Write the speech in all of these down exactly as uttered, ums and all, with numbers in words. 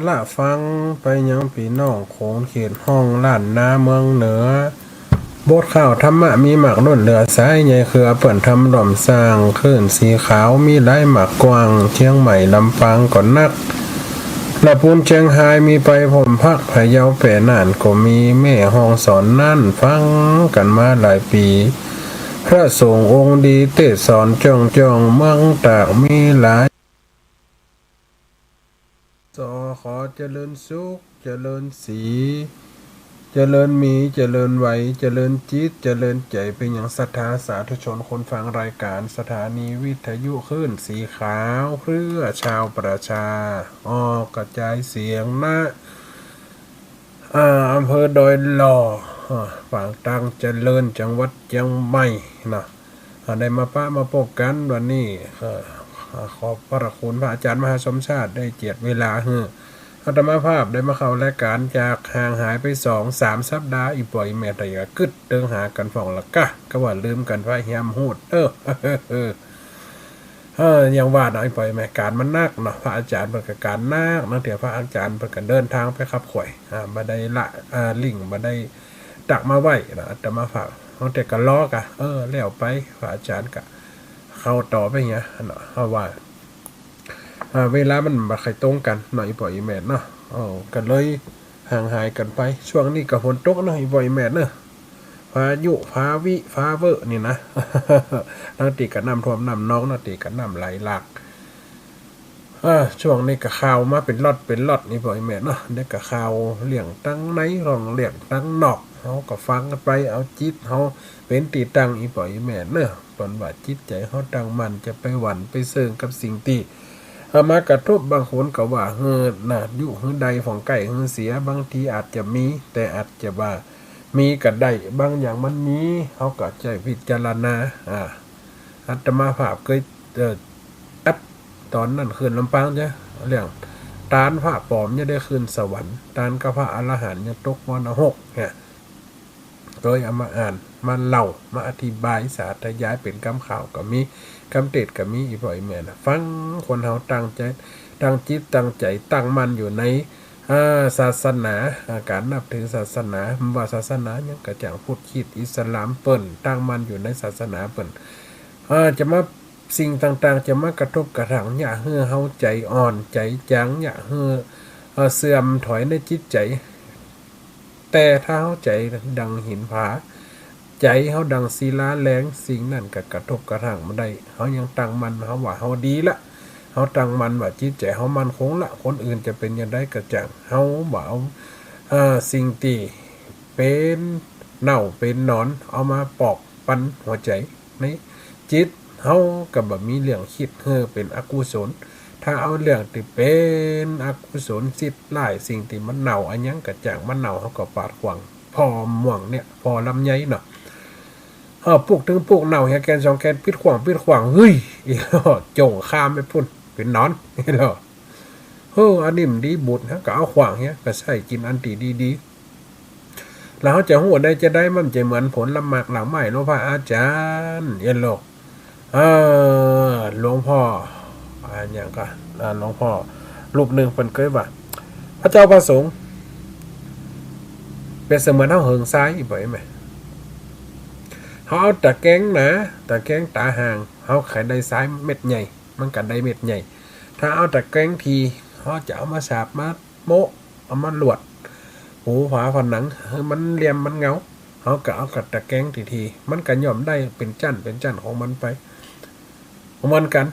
ละฟังไปยังปี้น้องโขงเขตฮ้องล้านนาเมืองเหนือ บทข่าวธรรมะมีมากล้นเหลือสาย ใหญ่เครือเปิ้นธรรมร่วมสร้างคลื่นสีขาว มีหลายมากกว้าง เจียงใหม่ลำปางก็นัก ละปูนเจียงฮายมีไปพร้อมพัก พะเยาแป้น่านก็มี แม่ฮ่องสอนนั้นฟังกั๋นมาหลายปี๋ พระสงฆ์องค์ดีเตศน์สอนจ้องๆ เมืองตากมีหลาย สอ ขอเจริญสุข เจริญศรี เจริญมี เจริญไหว เจริญจิต เจริญใจ๋ ไปยังศรัทธาสาธุชนคนฟังรายก๋านสถานีวิทยุคลื่นสีขาว เพื่อชาวประชา ออกกระจายเสียง ณ อ่า อำเภอดอยหล่อ อ่า ฝางตางเจริญ จังหวัดเจียงใหม่เนาะ อ่า ได้มาปะมาปบกั๋นวันนี้ เอ่อ อ่า ขอบพระคุณพระอาจ๋ารย์มหาสมชาติได้เจียดเวลาหื้ออาตมาภาพได้มาเข้ารายก๋านจากห่างหายไปสองสามสัปดาห์ อี่ป้ออี่แม่ตะหยากึ๊ดเติงหากั๋นพ่องละก้า ก็ว่าลืมกั๋นไปแหมฮู้ เออ เออ อย่างว่าเนาะ อี่ป้ออี่แม่ก๋านมันนักเนาะ พระอาจ๋ารย์เปิ้นก็ก๋านนัก ลางเตื้อพระอาจ๋ารย์เปิ้นก็เดินตางไปขับขวย อ่า บ่ได้ละ อ่า ลิงก์ บ่ได้ตักมาไหว้เนาะ อาตมาภาพ ลางเตื้อก็รอก้า เออ แล้วไป พระอาจ๋ารย์ก็เข้าต่อไปเหียเนาะ เฮาว่า อ่า เวลามันบ่ค่อยตรงกั๋นเนาะ อี่ป้ออี่แม่เนาะ เออ ก็เลยห่างหายกั๋นไป ช่วงนี้ก็ฝนตกเนาะ อี่ป้ออี่แม่เนาะ พายุ พาวิ พาเวอะนี่นะ ลางตี้ก็น้ำท่วมน้ำนอง ลางตี้ก็น้ำไหลหลาก อ่า ช่วงนี้ก็ข่าวมาเป๋นล็อตเป๋นล็อต อี่ป้ออี่แม่เนาะ เดี๋ยวก็ข่าวเรื่องตางใน เรื่อง เรื่องตางนอก เฮาก็ฟังกั๋นไป เอาจิตเฮาเป๋นตี้ตั้ง อี่ป้ออี่แม่เนาะ เปิ้นว่าจิตใจ๋เฮาตั้งมั่น จะไปหวั่นไปเซิงกับสิ่งตี้ เอามากระทบ บางคนก็ว่า เออ น่าอยู่หื้อได้ ผ่องใก้หื้อเสีย บางทีอาจจะมี แต่อาจจะว่ามีก็ได้ บางอย่างมันมี เฮาก็ใจ๊พิจารณา อ่า อาตมาภาพเกย เอ่อ อัดต๋อนนั้นขึ้นลำปางเจ้า เรื่องตานพระป๋อมยังได้ขึ้นสวรรค์ ตานกับพระอรหันต์ยังตกมรณะหกเนี่ย โดยเอามาอ่าน มาเล่า มาอธิบาย สาธยายเป๋นกำข่าวก็มี กำเตศน์ก็มี อี่ป้ออี่แม่นะ ฟังคนเฮาตั้งใจ๋ ตั้งจิตตั้งใจ๋ ตั้งมั่นอยู่ใน อ่า ศาสนา อ่า ก๋านนับถือศาสนา บ่ว่าศาสนาหยังก็จ่าง พุทธ คริสต์ อิสลาม เปิ้นตั้งมั่นอยู่ในศาสนาเปิ้น อ่า จะมา สิ่งต่างๆ จะมากระทบกระทั่ง อย่าหื้อเฮาใจ๋อ่อนใจ๋จาง อย่าหื้อ เอ่อ เสื่อมถอยในจิตใจ๋ แต่ถ้าเฮาใจ๋ดังหินผา ใจ๋เฮาดังศิลาแรง สิ่งนั้นก็กระทบกระทั่งบ่ได้ เฮายังตั้งมั่น เฮาว่าเฮาดีละ เฮาตั้งมั่นว่าจิตใจ๋เฮามั่นคงละ คนอื่นจะเป๋นอย่างใดก็จ่าง เฮาบ่เอา เอ่อ สิ่งตี้เป๋นเน่าเป๋นหนอน เอามาปอกปันหัวใจ๋ ในจิตเฮาก็บ่มีเรื่องกึ๊ดหื้อเป๋นอกุศล ถ้าเอาเรื่องตี้เป๋นอกุศล สิ่งร้าย สิ่งตี้มันเน่า อะหยังก็จ่างมันเน่า เฮาก็ปาดขว้าง ผ่อม่วงเนี่ย ผ่อลำไยเนาะ เออ ปลูกตึงปลูกเน่า เหียแก่นสองแก่น ปิดขว้าง ปิดขว้าง เฮ้ย อีหล่อ จ้องข้ามไปปู้น เป๋นหนอน อีหล่อ เฮ้อ อันนี้มันดีบุญ เฮาก็เอาขว้างเหีย ก็ใส้กิ๋นอันตี้ดีๆ แล้วเฮาจะฮู้ได้จาใด มันจะเหมือนผลหมากหลากไม้ หลวงพ่ออาจ๋ารย์ เอียนโลก เออ หลวงพ่อ อะหยังก็ อ่า หลวงพ่อรูปนึ่งเปิ้นเกยว่า พระเจ้าพระสงฆ์ เปรียบเสมือนเฮาเหิงทราย อีกบ่อยไหม เฮาเอาตะแกรงหนา ตะแกรงต๋าห่าง เฮาใค่ได้ทรายเม็ดใหญ่ มันก็ได้เม็ดใหญ่ ถ้าเอาตะแกรงถี่ เฮาจะเอามาสาบมา โมะ เอามาลวด ปูฝาผนัง หื้อมันเหลี่ยมมันเหงา เฮาก็เอากับตะแกรงถี่ๆ มันก็ย่อมได้เป๋นจั้นเป๋นจั้นของมันไป เหมือนกั๋น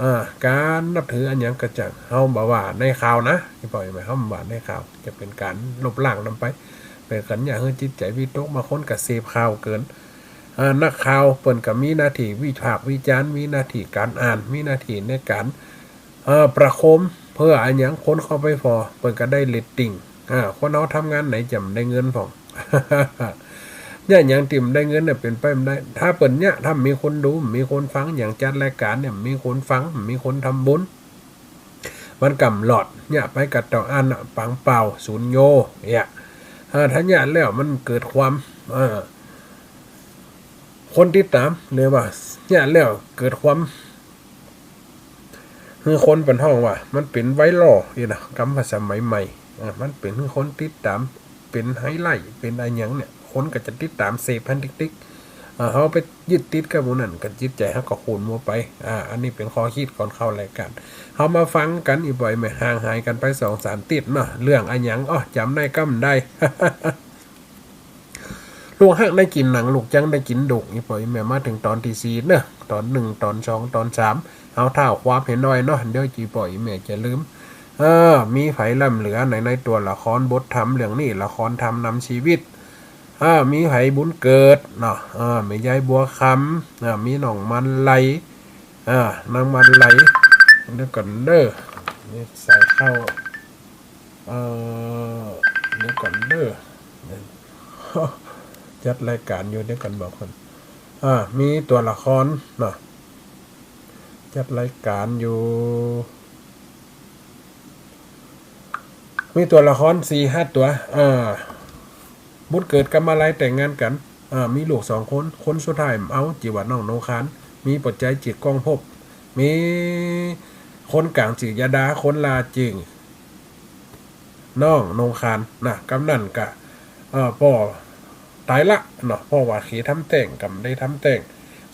อ่า ก๋านนับถืออะหยังก็จ่าง เฮาบ่ว่าในข่าวนะ อีกบ่อยไหม เฮาบ่ว่าในข่าว จะเป๋นก๋านลบล้างนำไป เป๋นก๋านเยียะหื้อจิตใจ๋วิตก บางคนก็เสพข่าวเกิน อ่า นักข่าวเปิ้นก็มีหน้าตี้วิพากษ์วิจารณ์ มีหน้าตี้ก๋านอ่าน มีหน้าตี้ในก๋าน เอ่อ ประโคม เปื้ออะหยังคนเข้าไปผ่อ เปิ้นก็ได้เรตติ้ง อ่า คนเฮาทำงานไหนจะบ่ได้เงินพ่อง เยียะหยังตี้บ่ได้เงินเนี่ยเป๋นไปบ่ได้ ถ้าเปิ้นเยียะ ถ้าบ่มีคนดู บ่มีคนฟัง อย่างจัดรายก๋านเนี่ย บ่มีคนฟัง บ่มีคนทำบุญ มันก็บ่รอด เยียะไปก็เต้าอั้นน่ะ ปางเปล่า สูญโญ เยียะ อ่า ถ้าเยียะแล้วมันเกิดความ เอ่อ คนติดต๋าม หรือว่าเยียะแล้วเกิดความ คือคนเปิ้นฮ้องว่ามันเป๋นไวรัลนี่นะ กำภาษาใหม่ๆ อ่า มันเป๋นคือคนติดต๋าม เป๋นไฮไลต์ เป๋นอะหยังเนี่ย คนก็จะติดต๋ามเสพหั้นติ๊กๆ อ่า เฮาไปยึดติดกับหมู่นั้นก็จิตใจ๋เฮาก็ขุ่นมัวไป อ่า อันนี้เป๋นข้อคิดก่อนเข้ารายก๋าน เฮามาฟังกั๋น อี่ป้ออี่แม่ ห่างหายกั๋นไปสองสามติ๊ดเนาะ เรื่องอะหยัง อ้อ จ๋ำได้กำได้ ลูกฮักได้กิ๋นหนัง ลูกจั้งได้กิ๋นดูก อี่ป้ออี่แม่ มาเถิงต๋อนตี้สี่เนาะ ต๋อนนึ่ง ต๋อนสอง ต๋อนสาม เฮาเท้าความหื้อหน้อยเนาะ เดี๋ยวอี่ป้ออี่แม่จะลืม เออ มีใผล้ำเหลือใน ในตั๋วละครบทธรรมเรื่องนี้ ละครธรรมนำชีวิต เออ มีใผ บุญเกิดเนาะ เออ แม่ยายบัวคำ เออ มีน้องมาลัย เออ นางมาลัย เดี๋ยวก่อนเด้อ นี่สายเข้า เออ เดี๋ยวก่อนเด้อ จัดรายก๋านอยู่ เดี๋ยวก่อนบอกก่อน อ่า มีตั๋วละครเนาะ จัดรายก๋านอยู่ มีตั๋วละครสี่ห้าตั๋ว อ่า บุญเกิดกับมาลัยแต่งงานกั๋น อ่า มีลูกสองคน คนสุดท้ายเอาจื้อว่าน้องนงคาน มีปัจจัยจื้อกองภพ มีคนก๋างจื้อยาดา คนหล้าจื้อ น้องนงคานนะ กำนั้นก็ เอ่อ ป้อต๋ายละเนาะ เพราะว่าเขยทำแต๊ง ก็บ่ได้ทำแต๊ง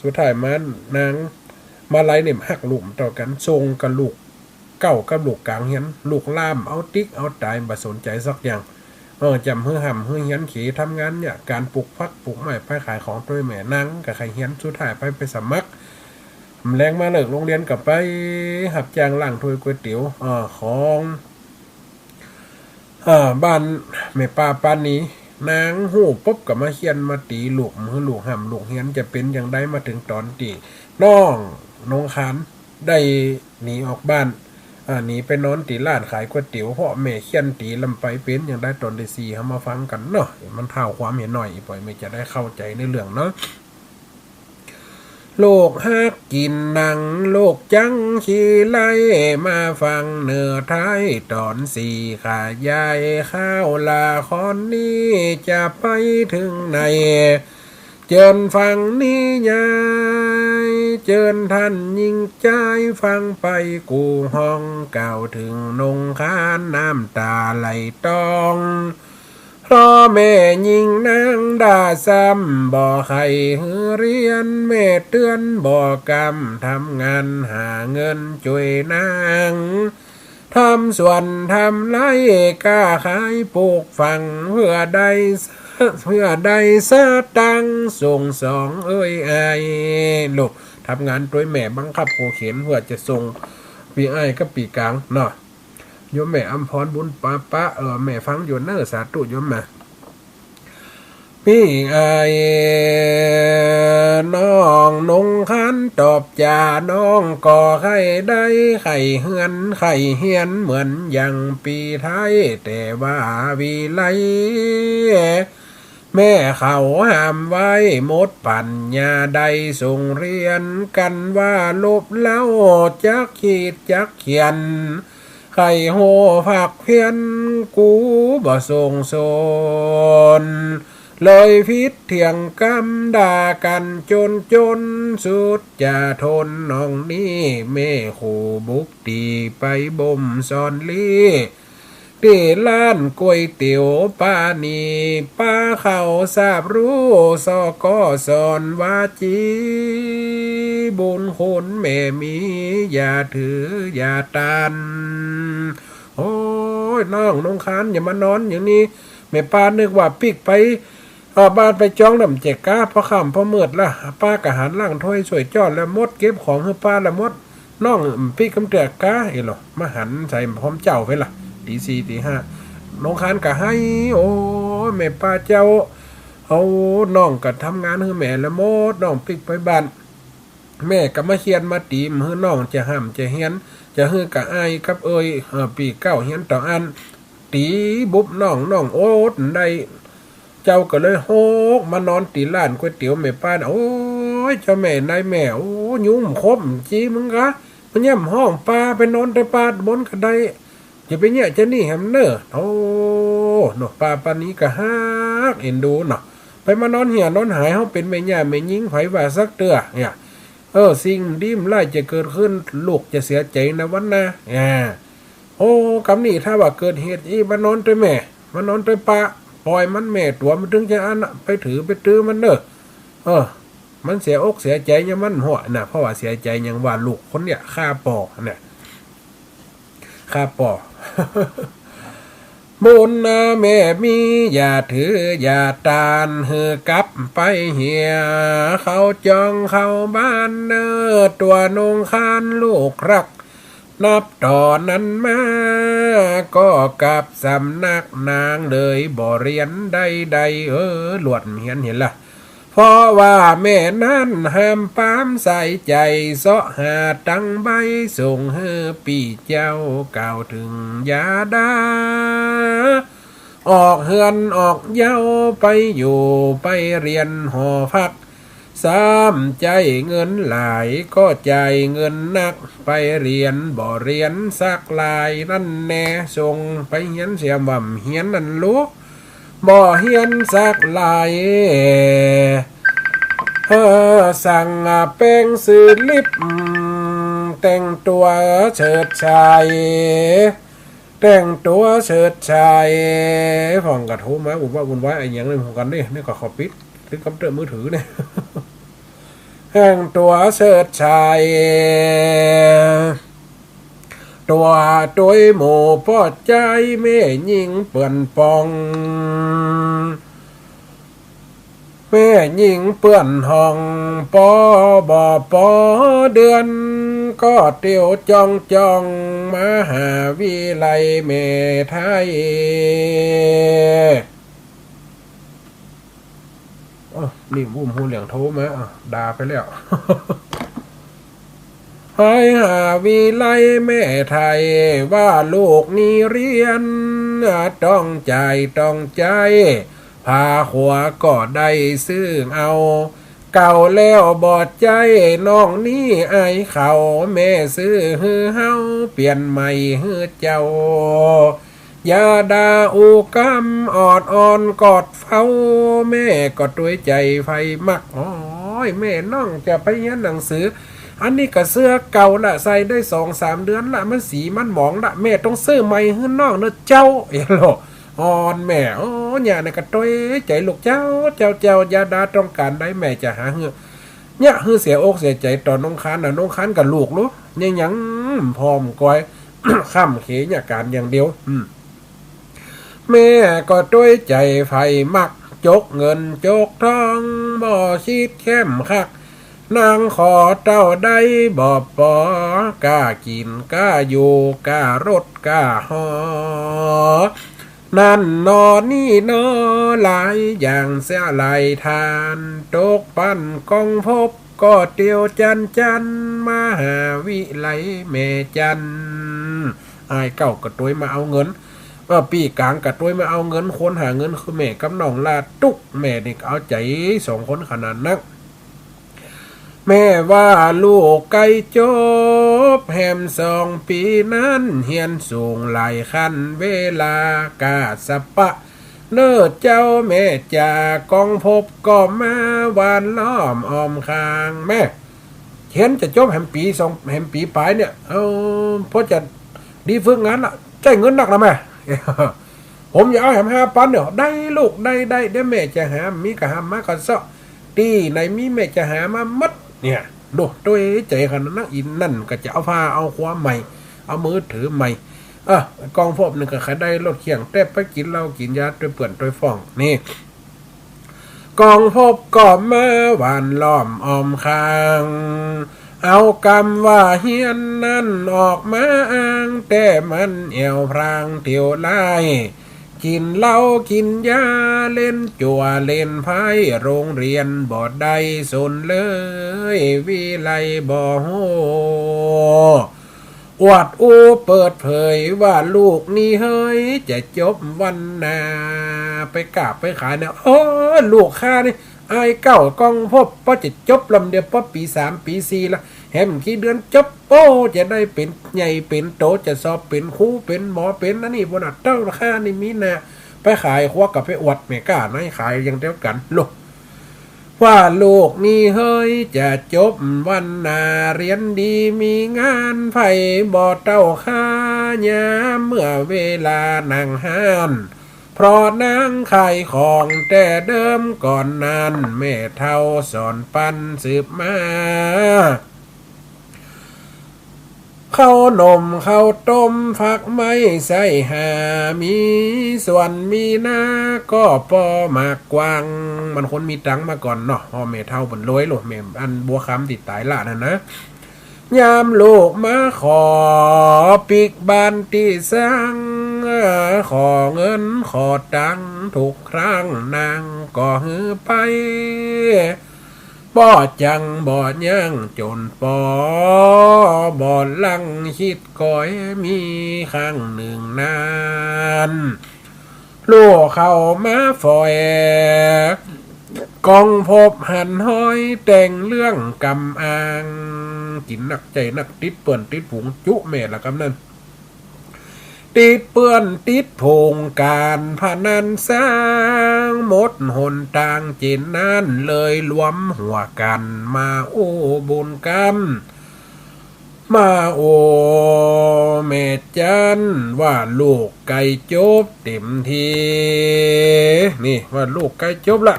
สุดท้ายมานางมาลัยเนี่ยฮักลูกบ่เต้ากั๋น ส่งกับลูกเก๊ากับลูกก๋างเฮียน ลูกหล้าบ่เอาติ๊กเอาต๋าย บ่สนใจ๋สักอย่าง เออ จ๋ำหื้อฮ่ำหื้อเฮียน เขยทำงานเยียะ ก๋านปลูกผักปลูกไม้ ไปขายของตวยแม่ นางก็ใค่เฮียน สุดท้ายไป ไปสมัคร แลงมาเลิกโฮงเฮียนก็ไปฮับจ้างล้างถ้วยก๋วยเตี๋ยว เอ่อ ของ อ่า บ้านแม่ป้าปานี นางฮู้ปุ๊บก็มาเฆี่ยนมาตี๋ลูก หื้อลูกฮ่ำลูกเฮียน จะเป๋นจาใด มาเถิงต๋อนตี้น้องนงคานได้หนีออกบ้าน อ่า หนีไปนอนตี้ร้านขายก๋วยเตี๋ยว เพราะแม่เฆี่ยนตี๋ล้ำไป เป๋นจาใด ต๋อนตี้สี่ เฮามาฟังกั๋นเนาะ มันเท้าความหื้อหน้อย อี่ป้ออี่แม่จะได้เข้าใจ๋ในเรื่องเนาะ ลูกฮักกิ๋นหนัง ลูกจั้งขี้ไล่ มาฟังเน่อไท้ต๋อนสี่ ขยายข่าวละครนี้จะไปเถิงไหน เจิญฟังนิยาย เจิญต้านญิงจายฟังไป กู้ฮ้องกล่าวเถิงนงคาน น้ำต๋าไหลตอง เพราะแม่ญิงนางดาซ้ำ บ่ใค่หื้อเฮียน แม่เตื๋อนบ่กำ ทำงานหาเงินจ้วยนาง ทำสวนทำไฮ่ ก้าขายปลูกฝัง เปื้อได้สะ เปื้อได้สตางค์ ส่งสองเอื้อยอ้าย ลูกทำงานจ้วยแม่ บังคับขู่เข็ญ เปื้อจะส่งปี้อ้ายกับปี้ก๋างเนาะ โยมแม่อำพร บุญปาปะ เออ แม่ฟังอยู่เน่อ สาธุโยมนะ ปี้อ้าย น้องนงคานตอบจ๋า น้องก็ใค่ได้ ใค่เฮือน ใค่เฮียน เหมือนอย่างปี้ไท้ แต่ว่าวิไล แม่เขาห้ามไว้ หมดปั๋ญญาได้ส่งเฮียน กั๋นว่าลบเล้า จักขีดจักเขียน ใค่ฮู้ภาคเพียร กูบ่ส่งสอน เลยผิดเถียงกำ ด่ากั๋นจ๋นจ๋น สุดจะทน น้องนี้แม่ครูบุก ตี้ไปบ่มสอนลี้ ตี้ร้านก๋วยเตี๋ยวปานี ปาเขาสาบรู้ สอก็สอนวาจี บุญคุณแม่มี อย่าถืออย่าต้าน โอ้ย น้องนงคาน อย่ามานอนอย่างนี้ แม่ป้านึกว่าปิ๊กไป เออ บ้านไปจ๊องน้ำเจ๊กา พอค่ำพอมืดละ ป้าก็หันล้างถ้วยซ่วยจ้อนแล้วหมด เก็บของหื้อป้าแล้วหมด น้องปิ๊กกำเตื้อกา เอ้ยเหรอ มาหันใส่พร้อมเจ้าไปละ ตี๋สี่ตี๋ห้า นงคานก็ไห้ โอ้ย แม่ป้าเจ้า เอา น้องก็ทำงานหื้อแม่แล้วหมด น้องปิ๊กไปบ้าน แม่ก็มาเฆี่ยนมาตี๋ บ่หื้อน้องจะฮ่ำจะเฮียน จะหื้อก้าอ้ายกับเอื้อย เอ่อ ปี้เก๊าเฮียนต่ออั้น ตี๋บุบน้อง น้องอดได้ เจ้าก็เลยฮกมานอนตี๋ร้านก๋วยเตี๋ยวแม่ป้าน่ะ โอ้ย เจ้าแม่นายแม่ โอ้ ยุงขบจี้มึงกา มันย่ำฮ้องป้า ไปนอนแต่ป้าบนก็ได้ อย่าไปเยียะจะนี่แหมเน่อ โอ้ เนาะ ป้าปานีก็ฮักเอ็นดูเนาะ ไปมานอนเหียนอนหาย เฮาเป๋นแม่ย่าแม่ญิง ใผว่าสักเตื้อ เนี่ย เออ สิ่งบ่ดีบ่ร้ายจะเกิดขึ้น ลูกจะเสียใจ๋ในวันหน้า อ่า โอ้ กำนี้ถ้าว่าเกิดเหตุอี้ มานอนตวยแม่ มานอนตวยป้า ป่อยมัน แม่ตั๋วมันตึงจะอั้นน่ะ ไปถือไปตื้อมันเน่อ เออ มันเสียอกเสียใจ๋ยังมันหัวน่ะ เพราะว่าเสียใจ๋ยังว่าลูกคนเนี้ยฆ่าป้อน่ะ ครับป้อ บุญนะแม่มีอย่าถืออย่าต้าน หื้อกลับไปเหีย เข้าจองเข้าบ้านเน่อ ตั๋วน้องคานลูกฮัก นับแต่นั้นมา ก็กลับสำนักนางเลย บ่เรียนใดๆ เออ หลวดเหียนเหียนละ เพราะว่าแม่นั้นห้ามปรามใส่ใจ๋ เซาะหาตังค์ใบ้ส่งหื้อปี้เจ้า กล่าวเถิงยาดา ออกเฮือนออกเย้าไปอยู่ไปเฮียนหอพัก ซ้ำใจ๊เงินหลายก็จ่ายเงินนัก ไปเฮียนบ่เฮียนสักลาย นั้นแน่ ส่งไปเฮียนเสียบ่เฮียนนั้นลูก บ่เฮียนสักลาย เออ สั่งแป๋งซื้อลิป แต่งตั๋วเฉิดฉาย แต่งตั๋วเฉิดฉาย พ่องก็โทรมา วุ่นวาย วุ่นวายอะหยังในห้องกันนี่ นี่ก็ขอปิด ตึงกำเตื้อมือถือนี่ แต่งตั๋วเฉิดฉาย ตั๋วตวยหมู่ป้อใจ๊ แม่ญิงเปื้อนป่อง แม่ญิงเปื้อนห้อง ปอบ่ปอเดือน ก็เตียวจ้องจ้อง มหาวิไลยแม่ไทย อ้อ นี่วุ้มฮู้เหลืองโทรมา อ้อ ด่าไปแล้ว ไปหาวิไลยแม่ไทย ว่าลูกนี้เฮียน ต้องจ่ายต้องใจ๊ ผ้าหัวก็ได้ซื้อเอา เก่าแล้วบ่ใจ๊ น้องนี้อายเขา แม่ซื้อหื้อเฮา เปลี่ยนใหม่หื้อเจ้า ยาดาอู้กำออดอ่อนกอดเฝ้า แม่ก็ตวยใจ๋ใฝ่มัก โอ้ย แม่น้องจะไปเฮียนหนังสือ อันนี้ก็เสื้อเก่าละ ใส่ได้สองสามเดือนละ มันสีมันหมองละ แม่ต้องซื้อใหม่หื้อน้องเน่อเจ้า เอโล อ่อนแม่ โอ้ เนี่ย นี่ก็ตวยใจ๋ลูกเจ้า เจ้า เจ้า ยาดาต้องก๋านใดแม่จะหาหื้อ เนี่ย หื้อเสียอกเสียใจ๋ต่อน้องคานน่ะ น้องคานก็ลูกลูก ยัง ยังพร้อมก้อย ค่ำเขยเนี่ยก๋านอย่างเดียว อืม แม่ก็ตวยใจ๋ใฝ่มัก จกเงินจกทอง บ่คิดแค้มคัก นางขอเต้าได้บ่ปอ ก้ากิ๋นก้าอยู่ ก้ารถก้าหอ นั้นหนอ นี้หนอ หลายอย่างเสียหลายต้าน ตกปันกองพบ ก็เตียวจันจัน มหาวิไลยแม่จัน อายเก่าก็ตวยมาเอาเงิน เออ ปี้ก๋างก็ตวยมาเอาเงิน คนหาเงินคือแม่กับน้องลาตุ๊ก แม่นี่ก็เอาใจ๋สองคนขนาดนัก แม่ว่าลูกใก้จบแฮมสองปี๋นั้น เฮียนสูงหลายขั้น เวลาก้าสะปะ เน่อเจ้าแม่จ๋า กองพบก็มาหว่านล้อมอ้อมข้าง แม่ เฮียนจะจบแฮมปี๋สอง แฮมปี๋ป๋ายเนี่ย เออ พอจะดีฝึกงานละ ใจ๊เงินนักละแม่ ผมจะเอาแฮมห้าปันเนี่ย ได้ลูก ได้ ได้ เดี๋ยวแม่จะหา มีก็หามาก็เซาะ ตี้ไหนมีแม่จะหามาหมด เนี่ย ดู ตวยใจ๋ขนาดนัก อีนั่นก็จะเอาผ้าเอาครัวใหม่ เอามือถือใหม่ เออ กองพบนี่ก็ใค่ได้รถเคี่ยง แต่ไปกิ๋นเหล้ากิ๋นยาตวยเปื้อนตวยฟ้อง นี่ กองพบก็มาหว่านล้อมอ้อมข้าง เอากำว่าเฮียนนั้นออกมาอ้าง แต่มันแอ่วพรางเตียวลาย กิ๋นเหล้ากิ๋นยา เล่นจั่วเล่นไพ่ โฮงเฮียนบ่ได้สนเลย วิไลบ่ฮู้ อวดอู้เปิดเผยว่าลูกนี้เฮยจะจบวันหน้า ไปก้าไปขายเนี่ย โอ้ ลูกข้านี่ อายเก่ากองพบ ปอจะจบลำเดียว ปอปี๋สามปี๋สี่ละ แฮมกี่เดือนจบ โอ้ จะได้เป๋นใหญ่เป๋นโต จะสอบเป๋นครูเป๋นหมอเป๋นอันนี้บ่นะ เต้าข้านี่มีหน้า ไปขายครัวก็ไปอวดแม่ก้านายขายอย่างเดียวกั๋น โล ว่าลูกนี้เฮยจะจบวรรณา เฮียนดีมีงาน ใผบ่เต้าข้า ยามเมื่อเวลานั่งฮ้าน เพราะนางขายของแต่เดิมก่อนนั้น แม่เฒ่าสอนปันสืบมา ข้าวหนมข้าวต้ม ฟักไม้ไส้หา มีสวนมีนาก็ปอหมากกวาง มันคนมีตังค์มาก่อนเนาะ พ่อแม่เฒ่าเปิ้นรวยโลด แม่อันบัวคำตี้ต๋ายละนั่นนะ ยามลูกมาขอปิ๊กบ้านตี้สร้าง ขอเงินขอตังค์ทุกครั้ง นางก็หื้อไป บ่จังบ่ยั้งจ๋นปอ บ่ลังคิดก้อย มีครั้งนึ่งนั้น ลูกเข้ามาฝอย กองพบหันฮ้อย แต่งเรื่องกำอาง กิ๋นนักใจ๋นัก ติดเปื้อนติดฝูง จุแม่ละกำนั้น ติดเปื้อนติดฝูง ก๋านพนันสร้าง หมดหนตางเจ๋นนั้น เลยรวมหัวกั๋น มาอู้บุญกำ มาอู้แม่จัน ว่าลูกใก้จบเต๋มที นี่ว่าลูกใก้จบละ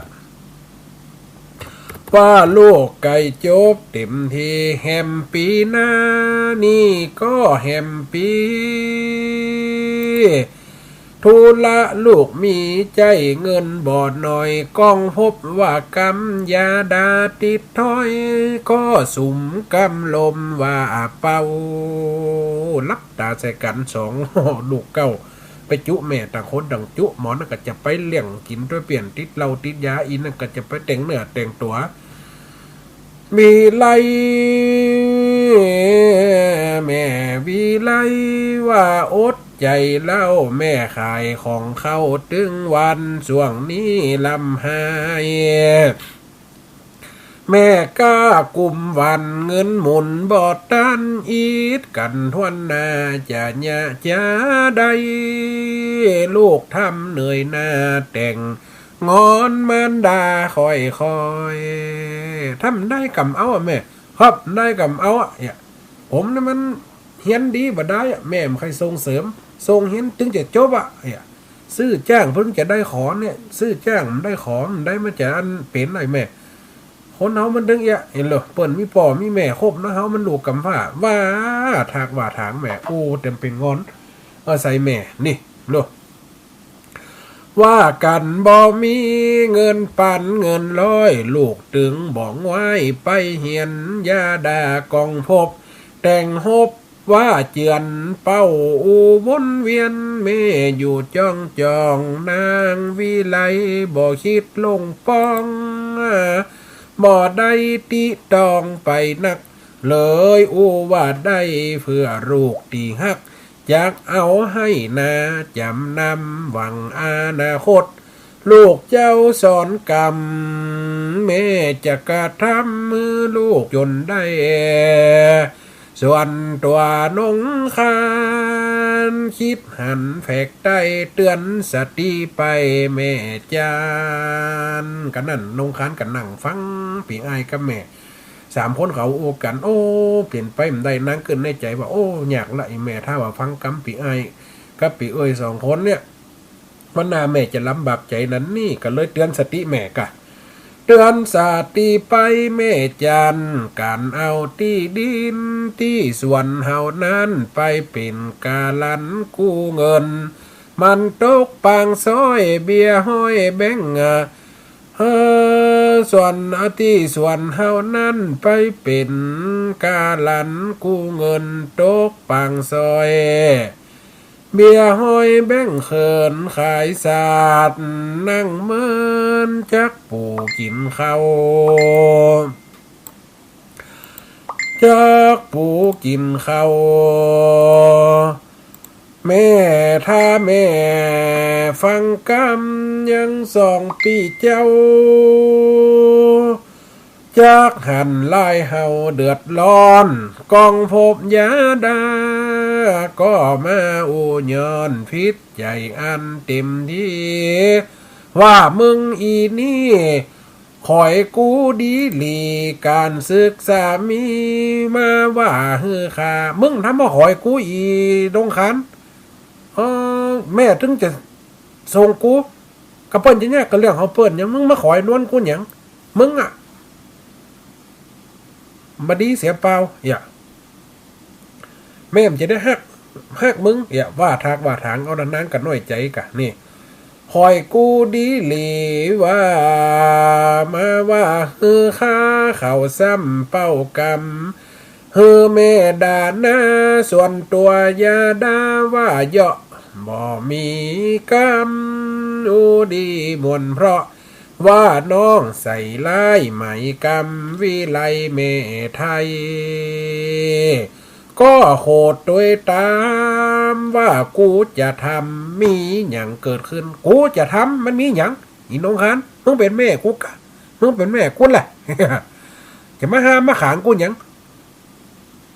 ว่าลูกใก้จบเต๋มที แหมปี๋หน้านี่ก็แหมปี๋ ธุระลูกมีใจ๊เงินบ่หน้อย กองพบว่ากำ ยาดาติดถ้อย ก็สุมกำลมว่าเป้า หลับต๋าใส่กั๋นสอง ลูกเก้า ไปจุแม่ ต่างคนต่างจุ หมอนั่นก็จะไปเลี้ยงกิ๋นตวยเปี้ยน ติดเหล้าติดยา อีนั่นก็จะไปแต่งเนื้อแต่งตั๋ว วิไล แม่วิไลว่าอดใจ๋เล่า แม่ขายของเข้าตึงวัน ส่วงนี้ลำหาย แม่ก้ากุมวัน เงินหมุนบ่ตัน อิดกั๋นถ้วนหน้า จะเยียะจะได้ ลูกทำเหนื่อยหน้าแต่ง งอนมารดาค่อยๆ ทำได้กำเอาอะแม่ ครับ ได้กำเอาอะ เนี่ย ผมนี่มันเฮียนดีบ่ได้อะ แม่บ่ใค่ส่งเสริม ส่งเฮียนตึงจะจบอะ เนี่ย ซื้อจ้างเปิ้นจะได้ขอเนี่ย ซื้อจ้างบ่ได้ขอ บ่ได้มาจากอันเป๋นไรแม่ คนเฮามันตึงเอี้ยะ หันโล เปิ้นมีป้อมีแม่ครบเนาะ เฮามันลูกกำพร้า ว่าถากว่าถางแม่ โอ้ เต๋มเป๋นงอน เออ ใส่แม่ นี่ โล ว่ากั๋นบ่มีเงินปันเงินร้อย ลูกตึงบ่ไหว้ไปเฮียน ยาดากองพบ แต่งฮบว่าเจือนเป้า อู้วนเวียน แม่อยู่จ้องจ้อง นางวิไลบ่คิดลงปอง บ่ได้ติตองไปนัก เลยอู้ว่าได้เพื่อลูกตี้ฮัก จักเอาหื้อนาจ๋ำนำหวังอนาคต ลูกเจ้าสอนกำ แม่จะกระทำหื้อลูกจ๋นได้ ส่วนตั๋วนงคาน คิดหันแผกใต้ เตื๋อนสติไปแม่จัน กั๋นนั้นนงคานก็นั่งฟังปี๋อ้ายกับแม่ สามคนเขาอู้กั๋น โอ้ เป๋นไปบ่ได้ นางกึ๊ดในใจ๋ว่า โอ้ ยากละ ไอ้แม่ ถ้าว่าฟังกำปี๋อ้ายกับปี๋เอื้อยสองคนเนี่ย วันหน้าแม่จะลำบากใจ๋นั้นนี่ ก็เลยเตื๋อนสติแม่ก่ะ เตื๋อนสติไปแม่จัน ก๋านเอาตี้ดินตี้สวนเฮานั้น ไปเป๋นกาลันกู้เงิน มันตกปางซ้อยเบี้ยฮ้อยแบงก์อะ เออ ส่วนตี้สวนเฮานั้นไปเป๋นกาลันกู้เงิน ตกปางซ้อยเบี้ยฮ้อยแบงก์เขิน ขายสาดนั่งเมิน จักปู๋กิ๋นข้าว จักปู๋กิ๋นข้าว แม่ ถ้าแม่ฟังกำยังสองปี้เจ้า จักหันลายเฮาเดือดร้อน กองพบยาดา ก็มาอู้ย้อนผิดใจ๋อันเต๋มตี้ ว่ามึงอีนี่ ขอยกูดีหลี ก๋านศึกษามีมาว่าหื้อข้า มึงทำบ่ขอยกูอีดงคาน เออ แม่ตึงจะส่งกู กะเปิ้นจะยากกะเรื่องของเปิ้นหยัง มึงมาขอยนวลกูหยัง มึงอะ บ่ดีเสียเปล่า เหีย แม่มันจะได้ฮัก ฮักมึง เหีย ว่าถากว่าถาง เอาดานนางกะน้อยใจ๋กะ นี่ ขอยกูดีหลีว่า มาว่าหื้อข้าเขาซ้ำเป้ากำ หื้อแม่ด่าหน้าส่วนตั๋ว อย่าด่าว่าเยาะ บ่มีกำ อู้ดีม่วนเพราะ ว่าน้องใส่ร้ายไหมกำ วิไลแม่ไทย ก็โขดตวยต๋ามว่า กูจะทำ มีหยังเกิดขึ้น กูจะทำ มันมีหยัง อีนงคาน มึงเป๋นแม่กูกะ มึงเป๋นแม่กูแหละ จะมาห้ามมาขังกูหยัง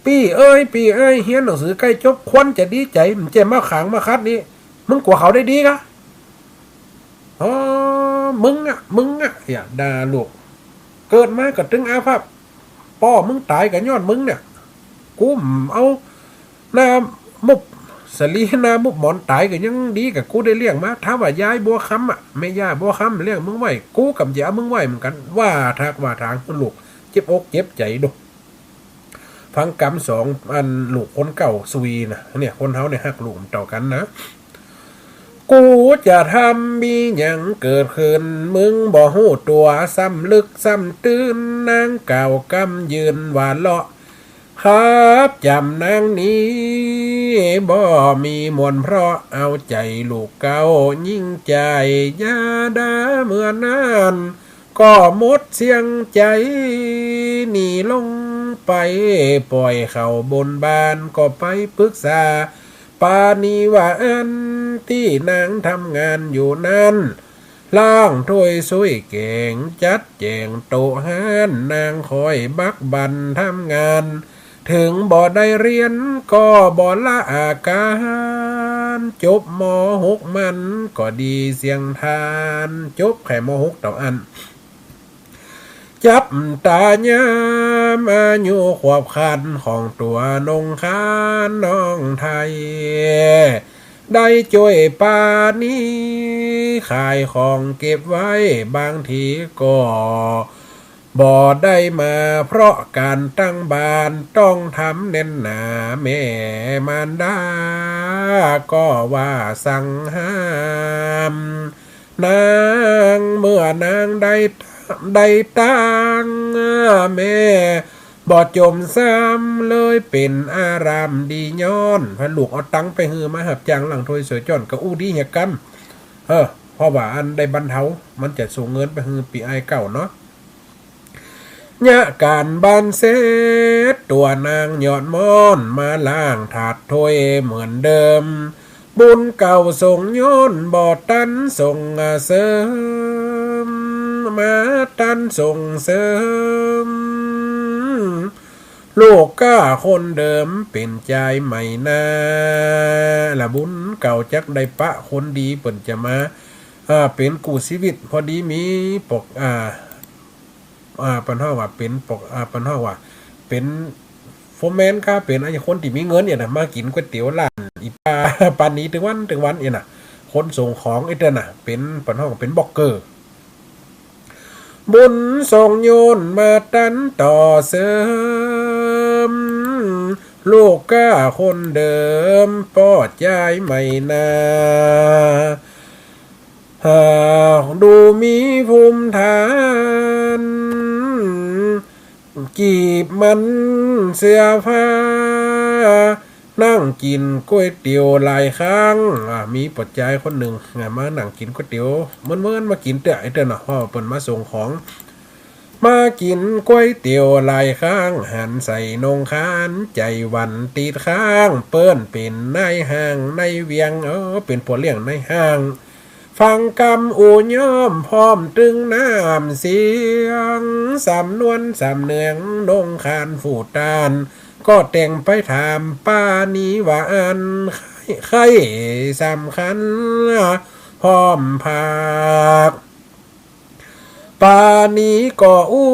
ปี้เอ้ย ปี้เอ้ย เฮียนหนังสือใก้จบ ควรจะดีใจ๋ บ่ใจ้มาขังมาขัดนี่ มึงกั๋วเขาได้ดีกะ อ๋อ มึงอะ มึงอะ เหีย ด่าลูก เกิดมาก็ตึงอาภัพ ป้อมึงต๋ายก็ย้อนมึงเนี่ย กูบ่เอาหน้ามุบสะหลี หน้ามุบหมอนต๋ายก็ยังดีกว่ากูได้เลี้ยงมา ถ้าว่ายายบัวคำอะ แม่ย่าบัวคำเลี้ยงมึงไว้ กูก็บ่จะเอามึงไว้เหมือนกั๋น ว่าถากว่าถาง ลูกเจ็บอกเจ็บใจ๋ดู ฟังกำสองอันลูกคนเก่าซุยนะ เนี่ย คนเฮาเนี่ยฮักลูกบ่เต้ากั๋นนะ กูจะทำ มีหยังเกิดขึ้น มึงบ่ฮู้ตั๋ว ซ้ำลึกซ้ำตื้น นางกล่าวกำยืนว่าเลาะ ฮับจ๋ำนางนี้ บ่มีม่วนเพราะ เอาใจ๋ลูกเก่ายิ่งใจ๋ อย่าด่าเมื่อนั้น ก็หมดเสียงใจ๋ หนีลงไปป่อยเขาบนบ้าน ก็ไปปรึกษาปาณีว่าอั้น ตี้นางทำงานอยู่นั้น ล้างถ้วยซุยแก๋ง จัดแจ๋งโต๊ะฮ้าน นางคอยบักบั่นทำงาน เถิงบ่ได้เฮียนก็บ่ละอาก๋าน จบ ม.หก มันก็ดีเสียงทาน จบแค่ ม.หก เต้าอั้น จับต๋ายามอายุขวบขันของตั๋วนงคานน้องไทย ได้จ้วยปาณีขายของเก็บไว้ บางทีก็บ่ได้มา เพราะก๋านตั้งบ้านต้องทำแน่นหนา แม่มารดาก็ว่าสั่งห้าม นางเมื่อนางได้ ได้ตังค์ แม่บ่จมซ้ำ เลยเป๋นอารามดีย้อน พาลูกเอาตังค์ไปหื้อมาฮับจ้างล้างถ้วยซอยจ๊อน ก็อู้ดีเหียกำ เออ เพราะว่าอันได้บรรเทา มันจะส่งเงินไปหื้อปี้อ้ายเก่าเนาะ ยะก๋านบ้านเสร็จ ตั๋วนางยอดม่อน มาล้างถาดถ้วยเหมือนเดิม บุญเก่าส่งย้อน บ่ตันส่งเสริม มาตันส่งเสริม ลูกก้าคนเดิมเป๋นจายใหม่นา ละบุญเก่าจักได้ปะคนดี เปิ้นจะมา อ่า เป๋นกู้ชีวิต พอดีมีปก อ่า อ่า เปิ้นฮ้องว่าเป๋นปก อ่า เปิ้นฮ้องว่าเป๋นโฟร์แมน ก้าเป๋นไอ้คนตี้มีเงินเนี่ยนะ มากิ๋นก๋วยเตี๋ยวร้านอีป้าปาณีตึงวันตึงวันเนี่ยนะ คนส่งของไอ้เตื้อน่ะ เป๋น เปิ้นฮ้องเป๋นบล็อกเกอร์ บุญส่งย้อนมาตันต่อเสริม ลูกก้าคนเดิมป้อจายใหม่นา หากดูมีภูมิฐาน กีบมันเสื้อผ้า นั่งกิ๋นก๋วยเตี๋ยวหลายครั้ง อ่า มีป้อจายคนนึ่ง อ่า มานั่งกิ๋นก๋วยเตี๋ยว เมินๆ มากิ๋นเตื้อ ไอ้เตื้อเนาะ เพราะเปิ้นมาส่งของ มากิ๋นก๋วยเตี๋ยวหลายครั้ง หันใส่นงคาน ใจ๋หวั่นติดข้าง เปิ้นเป๋นนายฮ้างนายเวียง เออ เป๋นป้อเลี้ยงนายฮ้าง ฟังกำอู้ย้อมพร้อมตึงน้ำเสียง สำนวนสำเนืองนงคานผู้ต้าน ก็แต่งไปถามปาณีว่าอั้น ใค่ ใค่สำคัญพร้อมภาค ป้านี้ก็อู้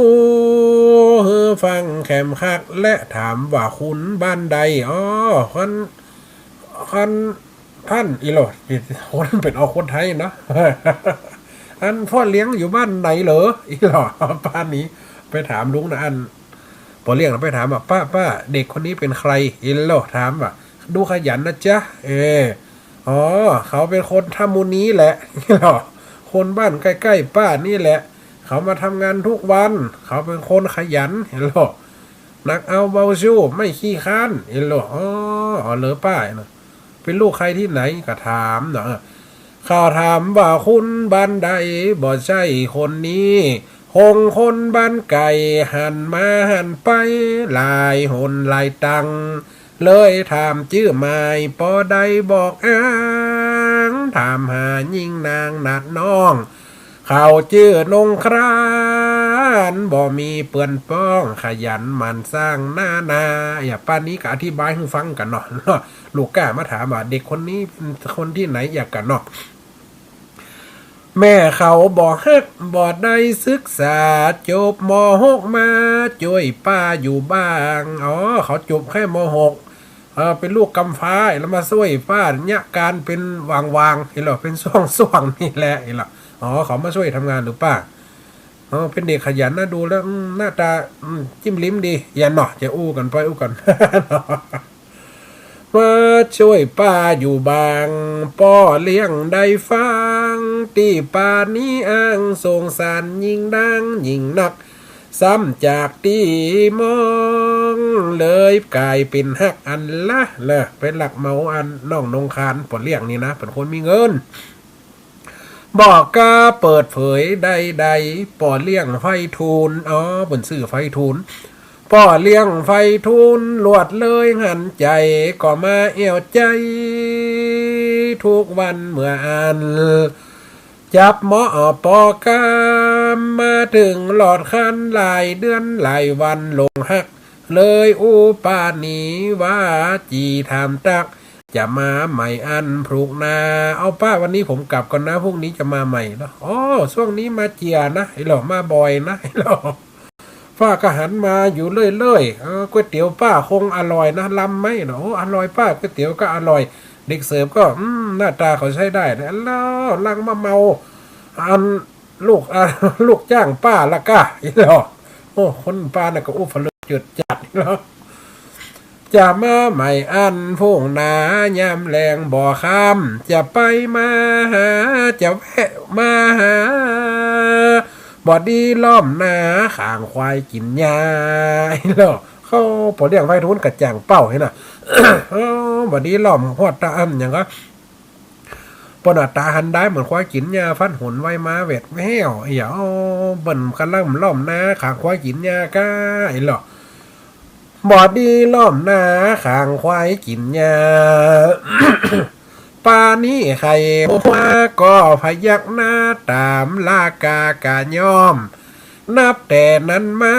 หื้อฟังแคมคัก และถามว่า คนบ้านใด อ๋อ คน คน ท่าน อีหล่อ คนนั้นเป๋นออกคนไทยเนาะ อันป้อเลี้ยงอยู่บ้านไหนเหรอ อีหล่อ ป้านี้ไปถามลุงนะ อันป้อเลี้ยงนะไปถามว่า ป้า ป้า เด็กคนนี้เป๋นใคร อีหล่อถามว่า ดูขยันนะจ๊ะ เออ อ๋อ เขาเป๋นคนถ้ำมูลนี้แหละ อีหล่อ คนบ้านใก้ๆ ป้านี่แหละ เขามาทำงานทุกวัน เขาเป๋นคนขยัน อีหล่อ หนักเอาเบาสู้ ไม่ขี้คร้าน อีหล่อ อ๋อ อ๋อ เหรอป้า เป๋นลูกใครตี้ไหน ก็ถามเนาะ เขาถามว่า คนบ้านใด บ่ใจ้คนนี้ คงคนบ้านไก๋ หันมาหันไป หลายหนหลายตัง เลยถามจื้อหมาย ป้อได้บอกอ้าง ถามหาญิงนางนาดน้อง เขาจื้อนงคราน บ่มีเปื้อนป้อง ขยันหมั่นสร้างนานา อย่างป้านี้ก็อธิบายหื้อฟังกั๋นเนาะ ลูกก้ามาถามว่า เด็กคนนี้เป๋นคนตี้ไหน อย่างกั๋นเนาะ แม่เขาบ่ฮัก บ่ได้ศึกษา จบ ม.หก มา จ้วยป้าอยู่บ้าง อ๋อ เขาจบแค่ ม.หก เออ เป๋นลูกกำพร้า แล้วมาจ้วยป้าเยียะก๋านเป๋นวางๆ อีหล่อ เป๋นส่วงๆ นี่แหละ อีหล่อ อ๋อ เขามาจ้วยทำงานหรือป้า อ๋อ เป๋นเด็กขยันนะ ดูแล้ว อืม หน้าต๋า อืม จิ้มลิ้มดี อย่างเนาะ จะอู้กั๋นไปอู้กั๋น มาจ้วยป้าอยู่บ้าง ป้อเลี้ยงได้ฟัง ตี้ป้านี้อ้าง สงสารญิงนางยิ่งนัก ซ้ำจากตี้มอง เลยก๋ายเป๋นฮักอันละ เล่อ ไปลักเหมาอันน้องนงคราน ป้อเลี้ยงนี่นะ เป๋นคนมีเงิน บ่กล้าเปิดเผยใดๆ ป้อเลี้ยงใฝ่ทูล อ๋อ เปิ้นจื้อใฝ่ทูล ป้อเลี้ยงใฝ่ทูล ลวดเลยหันใจ๋ ก็มาแอ่วใจ๋ ทุกวันเมื่ออั้น จับเหมาะป้อกำ มาเถิงหลอดคัน หลายเดือนหลายวันหลงฮัก เลยอู้ป้านี้ว่า จีถามตั๊ก จะมาใหม่อันพรุ่งหน้า เอาป้า วันนี้ผมกลับก่อนนะ พรุ่งนี้จะมาใหม่เนาะ อ๋อ ช่วงนี้มาเจียนะ อีหล่อ มาบ่อยนะ อีหล่อ ป้าก็หันมาอยู่เรื่อยๆ เออ ก๋วยเตี๋ยวป้าคงอร่อยนะ ลำไหมเนาะ โอ้ อร่อยป้า ก๋วยเตี๋ยวก็อร่อย เด็กเสิร์ฟก็ อืม หน้าต๋าเขาใจ๊ได้นะ แล้วลังมาเมา อัน ลูก อ่า ลูกจ้างป้าละก้า อีหล่อ โอ้ คนป้าน่ะก็อู้ผะเลิกเจิดจ๋าด อีหล่อ จะมาใหม่อันพรุ่งหน้ายามแลงบ่ค่ำ จะไปมาหา จะแวะมาหา บ่ดีล้อมนาข้างควายกิ๋นหญ้า อีหล่อ เขาป้อเลี้ยงใฝ่ทูลก็จ่างเป้าหั้นน่ะ เออ บ่ดีล้อมฮอดตา อันหยังก็ ป้อหน้าต๋าหันดายเหมือนควายกิ๋นหญ้า ฟันหนไวมาแวดแว้ว อีหล่อ เปิ้นก่ำลังล้อมนาข้างควายกิ๋นหญ้าก้า อีหล่อ บ่ดีล้อมนาข้างควายกิ๋นหญ้า ป้านี้ใค่หัวก็พยักหน้าต๋าม ละก้ากะยอม นับแต่นั้นมา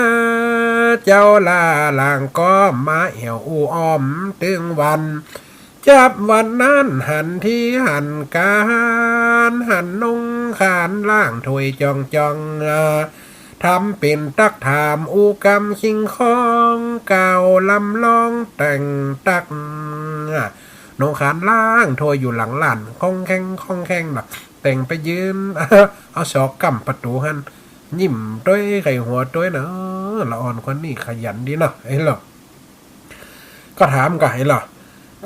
เจ้าล่าหลางก็มาแอ่วอู้อ้อมเถิงวัน จับวันนั้นหันตี้หันก๋าน หันนงครานล้างถ้วยจ่องๆ อ่า ทำเป๋นตั๊กถามอู้กำคิงคอง กล่าวลำลองแต่งตั๊ก อ่า นงครานล้างถ้วยอยู่หลังล้าน คองแคงคองแคงเนาะ แต่งไปยืน เอาศอกก้ำประตู๋หั้น ยิ้มตวยใค่หัวตวยเนาะ ละอ่อนคนนี้ขยันดีเนาะ เอ้ยเหรอ ก็ถามก่อ เอ้ยเหรอ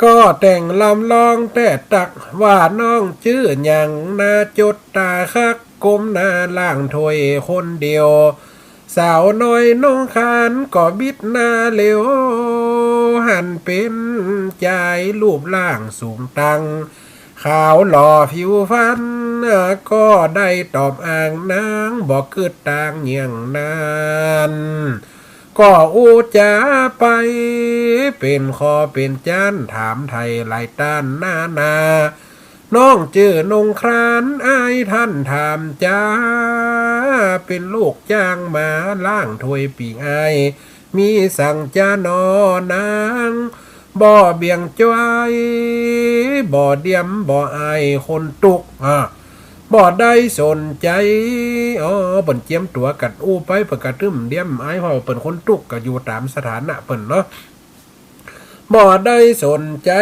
ก็แต่งลำลองแต่ตั๊ก ว่าน้องจื้อหยังนา จดต๋าคัก ก้มหน้าล้างถ้วยคนเดียว สาวน้อยนงครานก็บิดหน้าเหลียว หันเป๋นจายรูปร่างสูงตัง ขาวหล่อผิวพรรณ ก็ได้ตอบอ้างนาง บ่กึ๊ดตางเยี่ยงนั้น ก็อู้จ๋าไป เป๋นข้อเป๋นจ๊าน ถามไถ่หลายต้านนานา น้องจื้อนงคราน อ้ายท่านถามจา เป๋นลูกจ้างมาล้างถ้วยปีกอ้าย มีสังจาหนอนาง บ่เบี่ยงจ้อย บ่เดียมบ่อายคนตุ๊ก อ่า บ่ได้สนใจ๋ อ๋อ เปิ้นเจียมตั๋วกั๋นอู้ไป เปิ้นกะตึ้มเดียมอาย เพราะเปิ้นคนตุ๊กข์ กะอยู่ต๋ามสถานะเปิ้นเนาะ บ่ได้สนใจ๋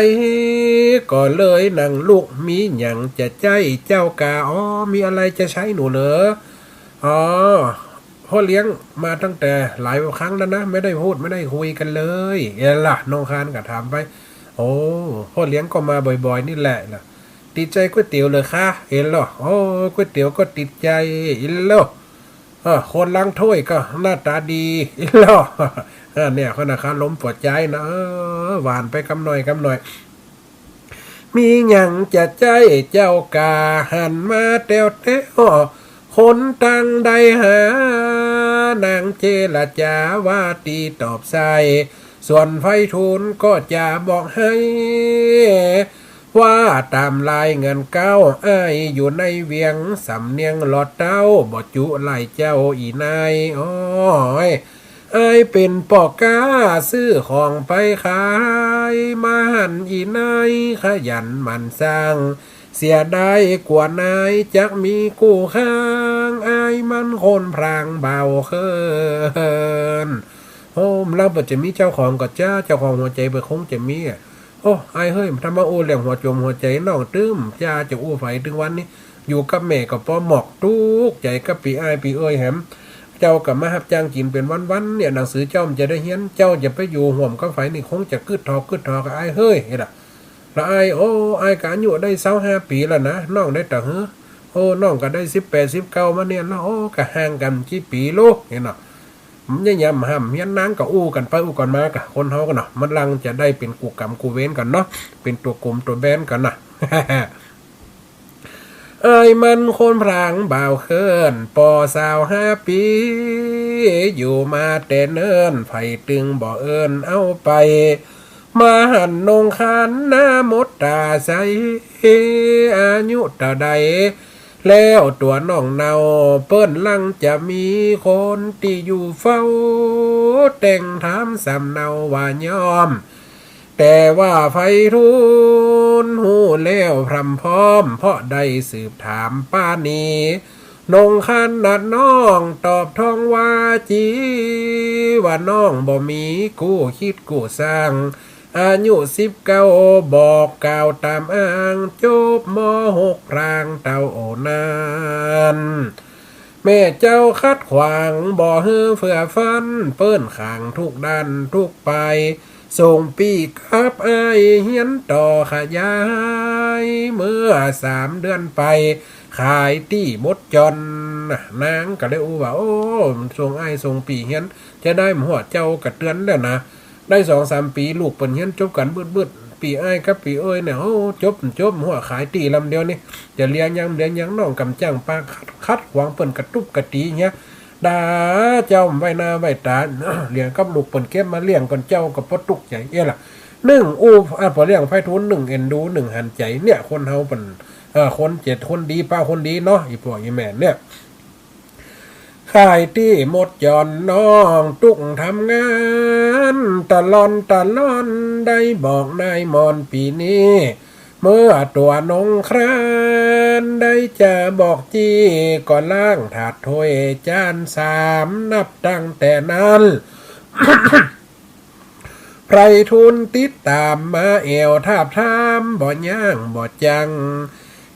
ก็เลยนั่งลุก มีหยังจะใจ๊เจ้ากา อ๋อ มีอะไรจะใช้หนูเหรอ อ๋อ พ่อเลี้ยงมาตั้งแต่หลายครั้งแล้วนะ ไม่ได้พูดไม่ได้คุยกันเลย เอะล่ะ น้องคานก็ถามไป โอ้ พ่อเลี้ยงก็มาบ่อยๆ นี่แหละล่ะ ติดใจก๋วยเตี๋ยวเหรอคะ เอะล่ะ โอ้ ก๋วยเตี๋ยวก็ติดใจ เอะล่ะ เออ คนล้างถ้วยก็หน้าตาดี เอะล่ะ เออ เนี่ย คนนะคาลมปวดใจนะ เออ หวานไปกำหน่อยกำหน่อย มีหยังจะใจ๊เจ้ากา หันมาแต๊วๆ คนตังได้หา นางเจรจาว่าตี้ตอบใส่ ส่วนไพฑูรย์ก็จะบอกให้ ว่าต๋ามรายงานเก๊า อ้ายอยู่ในเวียง สำเนียงหล่อเต๊า บ่จุหลายเจ้าอี่นาย โอ้ย อ้ายเป๋นป้อก๊า ซื้อของไปขาย มาหันอี่นาย ขยันหมั่นสร้าง เสียดายกั๋วนาย จักมีกู้ข้าง อ้ายมันคนพรางบ่าวเคิน โอ้ ลาวบ่จะมีเจ้าของก่อจ๊า เจ้าของหัวใจ๋บ่คงจะมีอะ โอ้ อ้ายเฮ้ย ถ้ามาอู้เรื่องหัวจ๋มหัวใจ๋น้อง ตึ้มจ้าจะอู้ใผ ตึงวันนี้ อยู่กับแม่ก็ปอหมอก ตุ๊กข์ใจ๋กับปี้อ้ายปี้เอ้ยแหม เจ้าก็มาฮับจ้างกิ๋นเป๋นวันๆ เนี่ย หนังสือเจ้ามันจะได้เฮียน เจ้าจะไปอยู่ฮ่วมกับใผนี่ คงจะกึ๊ดถอกกึ๊ดถอกอะอ้ายเฮ้ย เห็นละ ละอ้าย โอ้ อ้ายก็อายุได้ซาวห้าปี๋แล้วนะ น้องได้ตะหื้อ โอ้ น้องก็ได้สิบแปด สิบเก้ามาเนี่ย ละ โอ้ ก็ห่างกั๋นกี่ปี๋ลูก เห็นเนาะ มันยังยามห้ามเฮียน นางก็อู้กั๋นไปอู้กั๋นมา กะคนเฮากั๋นเนาะ มันลังจะได้เป๋นกู้กรรมกู้เวรกั๋นเนาะ เป๋นตั๋วกรรมตั๋วแบนกั๋นนะ อ้ายมันคนพรางบ่าวเคิน ปอซาวห้าปี๋ อยู่มาแต่เนิ่น ใผตึงบ่เอิ้นเอาไป มาหันนงคานหน้ามดต๋าใส อายุเต้าใด แล้วตั๋วน้องเน่า เปิ้นลังจะมีคนตี้อยู่เฝ้า แต่งถามสำเนาว่ายอม แต่ว่าไพฑูรย์ฮู้แล้วพร่ำพร้อม เพราะได้สืบถามปานี นงคานนาดน้องตอบทองว่าจี ว่าน้องบ่มีกู้คิดกู้สร้าง อายุสิบเก้า บอกกล่าวต๋ามอ้าง จบ ม.หก พรางเต้านั้น แม่เจ้าขัดขวางบ่หื้อเฟื่อฟั่น เปิ้นขางทุกด้านทุกปาย ส่งปี้กับอ้ายเฮียนต่อขยาย เมื่อสามเดือนไป ขายตี้หมดจ่อน นางก็เลยอู้ว่า โอ้ ส่งอ้ายส่งปี้เฮียน จะได้ บ่ฮู้ เจ้าก็เตื๋อนแล้วนะ ได้สองสามปี๋ ลูกเปิ้นเฮียนจบกั๋นบึดๆ ปี้อ้ายกับปี้เอ้ยเนี่ย โอ้ จบ จบ หัวขายตี้ลำเดียวนี่ จะเหลือหยัง เหลือหยัง น้องก่ำจ้างปาขัด ขัดขวางเปิ้นกระตุ๊บกระตี๋เหีย ด่าเจ้าบ่ไว้หน้าบ่ไว้ต๋า เหลือกับลูกเปิ้นเก็บมาเลี้ยงก่อน เจ้าก็ปอตุ๊กข์ใจ๋ เอ๊ะล่ะ นึ่งอู้ อ่ะ ปอเลี้ยงไพฑูรย์ นึ่งเอ็นดู นึ่งหันใจ๋ เนี่ย คนเฮาเปิ้น เออ คนเจ็ดคนดี ป้าคนดีเนาะ อี่ป้ออี่แม่เนี่ย ขายตี้หมดจ่อนน้องตุ๊กทำงาน ตะล่อนตะล่อนได้บอกนายมอนปี๋นี้ เมื่อตั๋วนงครานได้จะบอกจี้ ก็ล้างถาดถ้วยจานสาม นับตั้งแต่นั้น ไพฑูรย์ติดต๋ามมาแอ่วทาบถาม บ่ยั้งบ่จั้ง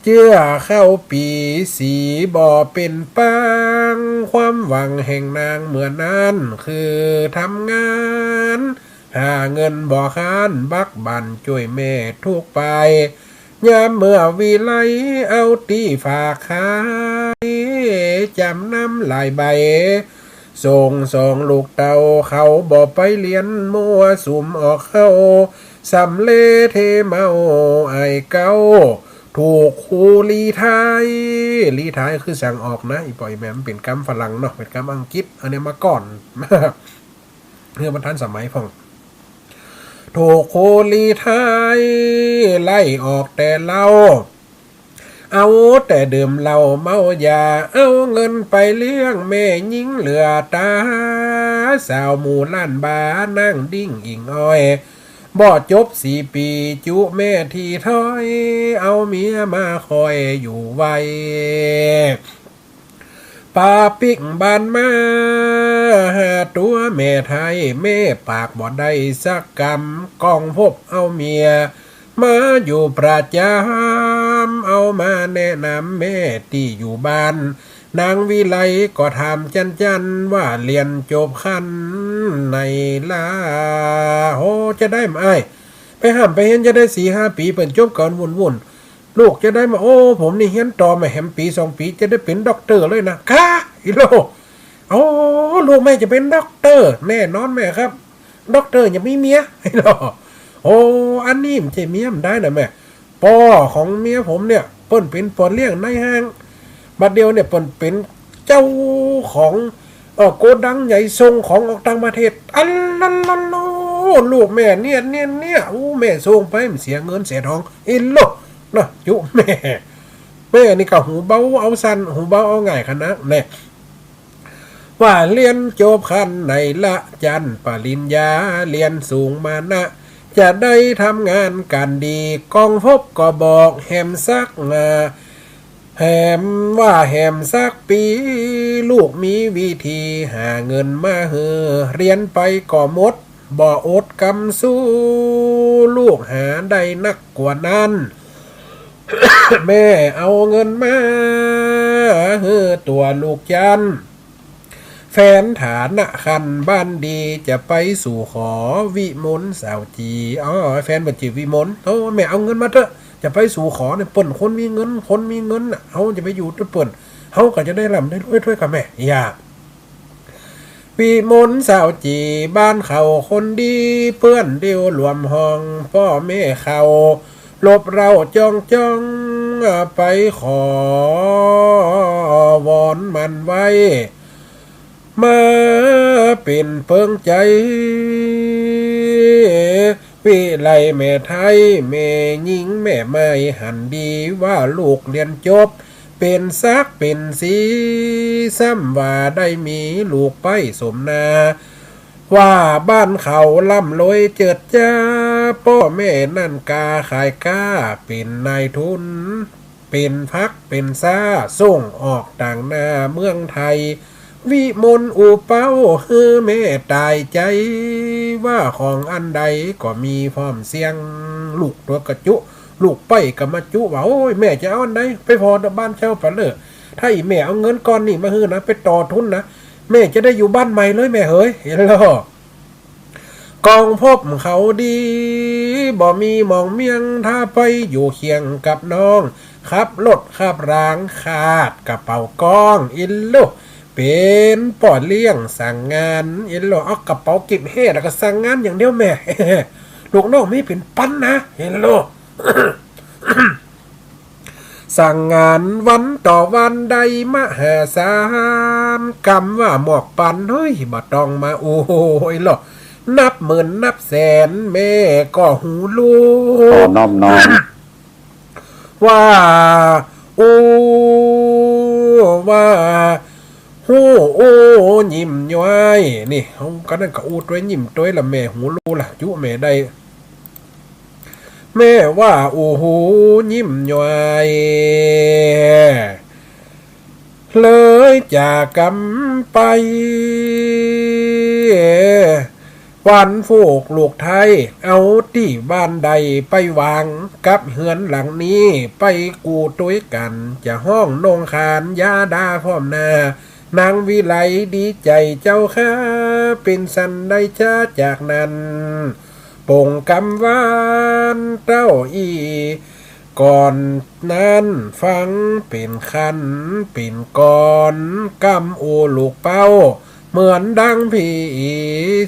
เจื้อเข้าปี๋สี่บ่เป๋นปาง ความหวังแห่งนางเมื่อนั้น คือทำงาน หาเงินบ่ค้าน บักบั่นจ้วยแม่ทุกปาย ยามเมื่อวิไลเอาตี้ฝากขาย จ๋ำนำหลายใบ ส่งสองลูกเต้า เขาบ่ไปเฮียน มั่วสุมออกเข้า สำเลเทเมา อ้ายเก๊า ถูกครูรีไทร์ รีไทร์คือสั่งออกนะ อี่ป้ออี่แม่ มันเป๋นกำฝรั่งเนาะ เป๋นกำอังกฤษ อันนี้มาก่อน เฮือมันทันสมัยพ่อง ถูกครูรีไทร์ไล่ออกแต่เล้า เอาแต่ดื่มเหล้าเมายา เอาเงินไปเลี้ยงแม่ญิงเหลือต๋า สาวหมู่ล้านบา นางดิ้งอิงอ้อย บ่จบสี่ปี๋ จุแม่ตี้ถ้อย เอาเมียมาคอยอยู่ไว้ ปาปิ๊กบ้านมาหาตั๋วแม่ไทย แม่ปากบ่ได้สักกำ กองพบเอาเมียมาอยู่ประจ๋ำ เอามาแนะนำแม่ตี้อยู่บ้าน นางวิไลก็ถามจั้นๆ ว่าเรียนจบขั้นไหนละ โห จะได้มาอ้าย ไปฮ่ำไปเฮียนจะได้สี่ห้าปี๋ เปิ้นจบก่อนวุ่นๆ ลูกจะได้มา โอ้ ผมนี่เฮียนต่อมาแหมปี๋สองปี๋ จะได้เป๋นด็อกเตอร์เลยนะ ก้า อิโล โอ้ ลูกแม่จะเป๋นด็อกเตอร์ แน่นอนแม่ครับ ด็อกเตอร์ยังมีเมีย อิโล โอ้ อันนี้มันจะเมียมันได้นะแม่ ป้อของเมียผมเนี่ย เปิ้นเป๋นป้อเลี้ยงนายฮ้าง บัดเดี่ยวเนี่ยเปิ้นเป๋นเจ้าของ เอ่อ โกดังใหญ่ส่งของออกต่างประเทศ อัลลาลาโล ลูกแม่เนี่ย เนี่ย เนี่ย อู้ แม่ส่งไปมันเสียเงินเสียทอง อิโล นะ จุแม่ แม่นี่ก็หูเบาเอาสั้น หูเบาเอาง่ายขนาดแน่ ว่าเรียนจบขั้นไหนละ จั้นปริญญา เรียนสูงมานะ จะได้ทำงานก๋านดี กองพบก็บอกแหมสัก อ่า แหมว่าแหมสักปี๋ ลูกมีวิธีหาเงินมาหื้อ เรียนไปก็หมด บ่อดกำสู้ ลูกหาได้นักกว่านั้น แม่เอาเงินมาหื้อตั๋วลูกจั้น แฟนฐานะขั้นบ้านดี จะไปสู่ขอ วิมลสาวจี๋ อ๋อ แฟนเปิ้นจื้อวิมล โอ้ แม่เอาเงินมาเต๊อะ จะไปสู่ขอเนี่ย เปิ้นคนมีเงิน คนมีเงินน่ะ เฮาจะไปอยู่ตวยเปิ้น เฮาก็จะได้ร่ำได้รวยตวยก่าแม่ อย่า วิมลสาวจี๋ บ้านเขาคนดี เปื้อนเดียวรวมห้อง ป้อแม่เขา รบเร้าจ้องจ้อง ไปขอวอนมันไว้ มาเป๋นเปิ้งใจ๋ วิไลแม่ไทย แม่ญิงแม่ใหม่หันดี ว่าลูกเรียนจบ เป๋นศักดิ์เป๋นศรี ซ้ำว่าได้มีลูกไปสมนา ว่าบ้านเขาร่ำรวยเจิดจ้า ป้อแม่นั่นกาขายก๊า เป๋นนายทุน เป๋นผักเป๋นซ้า ส่งออกต่างหน้าเมืองไทย วิมลอุเป้าหื้อแม่ต๋ายใจ๋ ว่าของอันใดก็มีพร้อมเสี้ยง ลูกตวยก็จุ ลูกไปก็มาจุ ว่า โอ้ย แม่จะเอาอันใด ไปผ่อบ้านเจ้าปะเล่อ ถ้าอี่แม่เอาเงินก้อนนี้มาหื้อนะ ไปต่อทุนนะ แม่จะได้อยู่บ้านใหม่เลยแม่เหย เห็นลอ กองพบเขาดี บ่มีหมองเมี่ยง ถ้าไปอยู่เคียงกับน้อง ขับรถขับราง คาดกระเป๋าก้อง อิโล เป๋นป้อเลี้ยงสั่งงาน อิโล เอากระเป๋าเก็บแฮ่แล้วก็สั่งงานอย่างเดียวแม่ ลูกน้องมีเป๋นปันนะ อิโล สั่งงานวันต่อวันได้มหาศาล กำว่าหมวกปัน เฮ้ย บ่ต้องมาอวยลอ นับหมื่นนับแสน แม่ก็ฮู้ฮู้ ขอน้อมน้อม ว่า อู้ ว่า ฮู้อู้ยิ้มย้อย นี่ เฮาก็นั่นก็อู้ตวยยิ้มตวยละ แม่ฮู้ฮู้ละ จุแม่ได้ แม่ว่าอู้ฮู้ยิ้มย้อย เลยจากกำไป วันฟูกลูกไทย เอาตี้บ้านใดไปวาง กับเฮือนหลังนี้ไปกู้ตวยกั๋น จะฮ้องนงคานอย่าด่าพร้อมหน้า นางวิไลดีใจ๋เจ้าข้า เป๋นสันใดจ๊า จากนั้น ปงกำหวานเต้าอี้ ก่อนนั้นฟังเป๋นคันเป๋นกลอน กำอู้ลูกเป้า เหมือนดังผี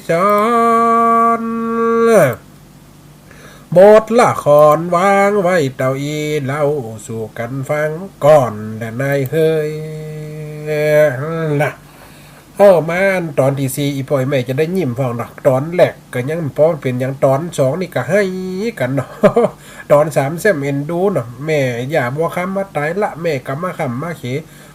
สอน บทละครวางไว้เต้าอี้ เล่าสู่กั๋นฟังก่อนแลนายเหย นะ เออ มาอันต๋อนตี้สี่ อี่ป้ออี่แม่จะได้ยิ้มพ่องเนาะ ต๋อนแรกก็ยังบ่เป๋นหยัง ต๋อนสองนี่ก็ไห้กั๋นเนาะ ต๋อนสามแซ่มเอ็นดูเนาะ แม่ย่าบัวคำมาต๋ายละ แม่ก็มาค่ำมาเข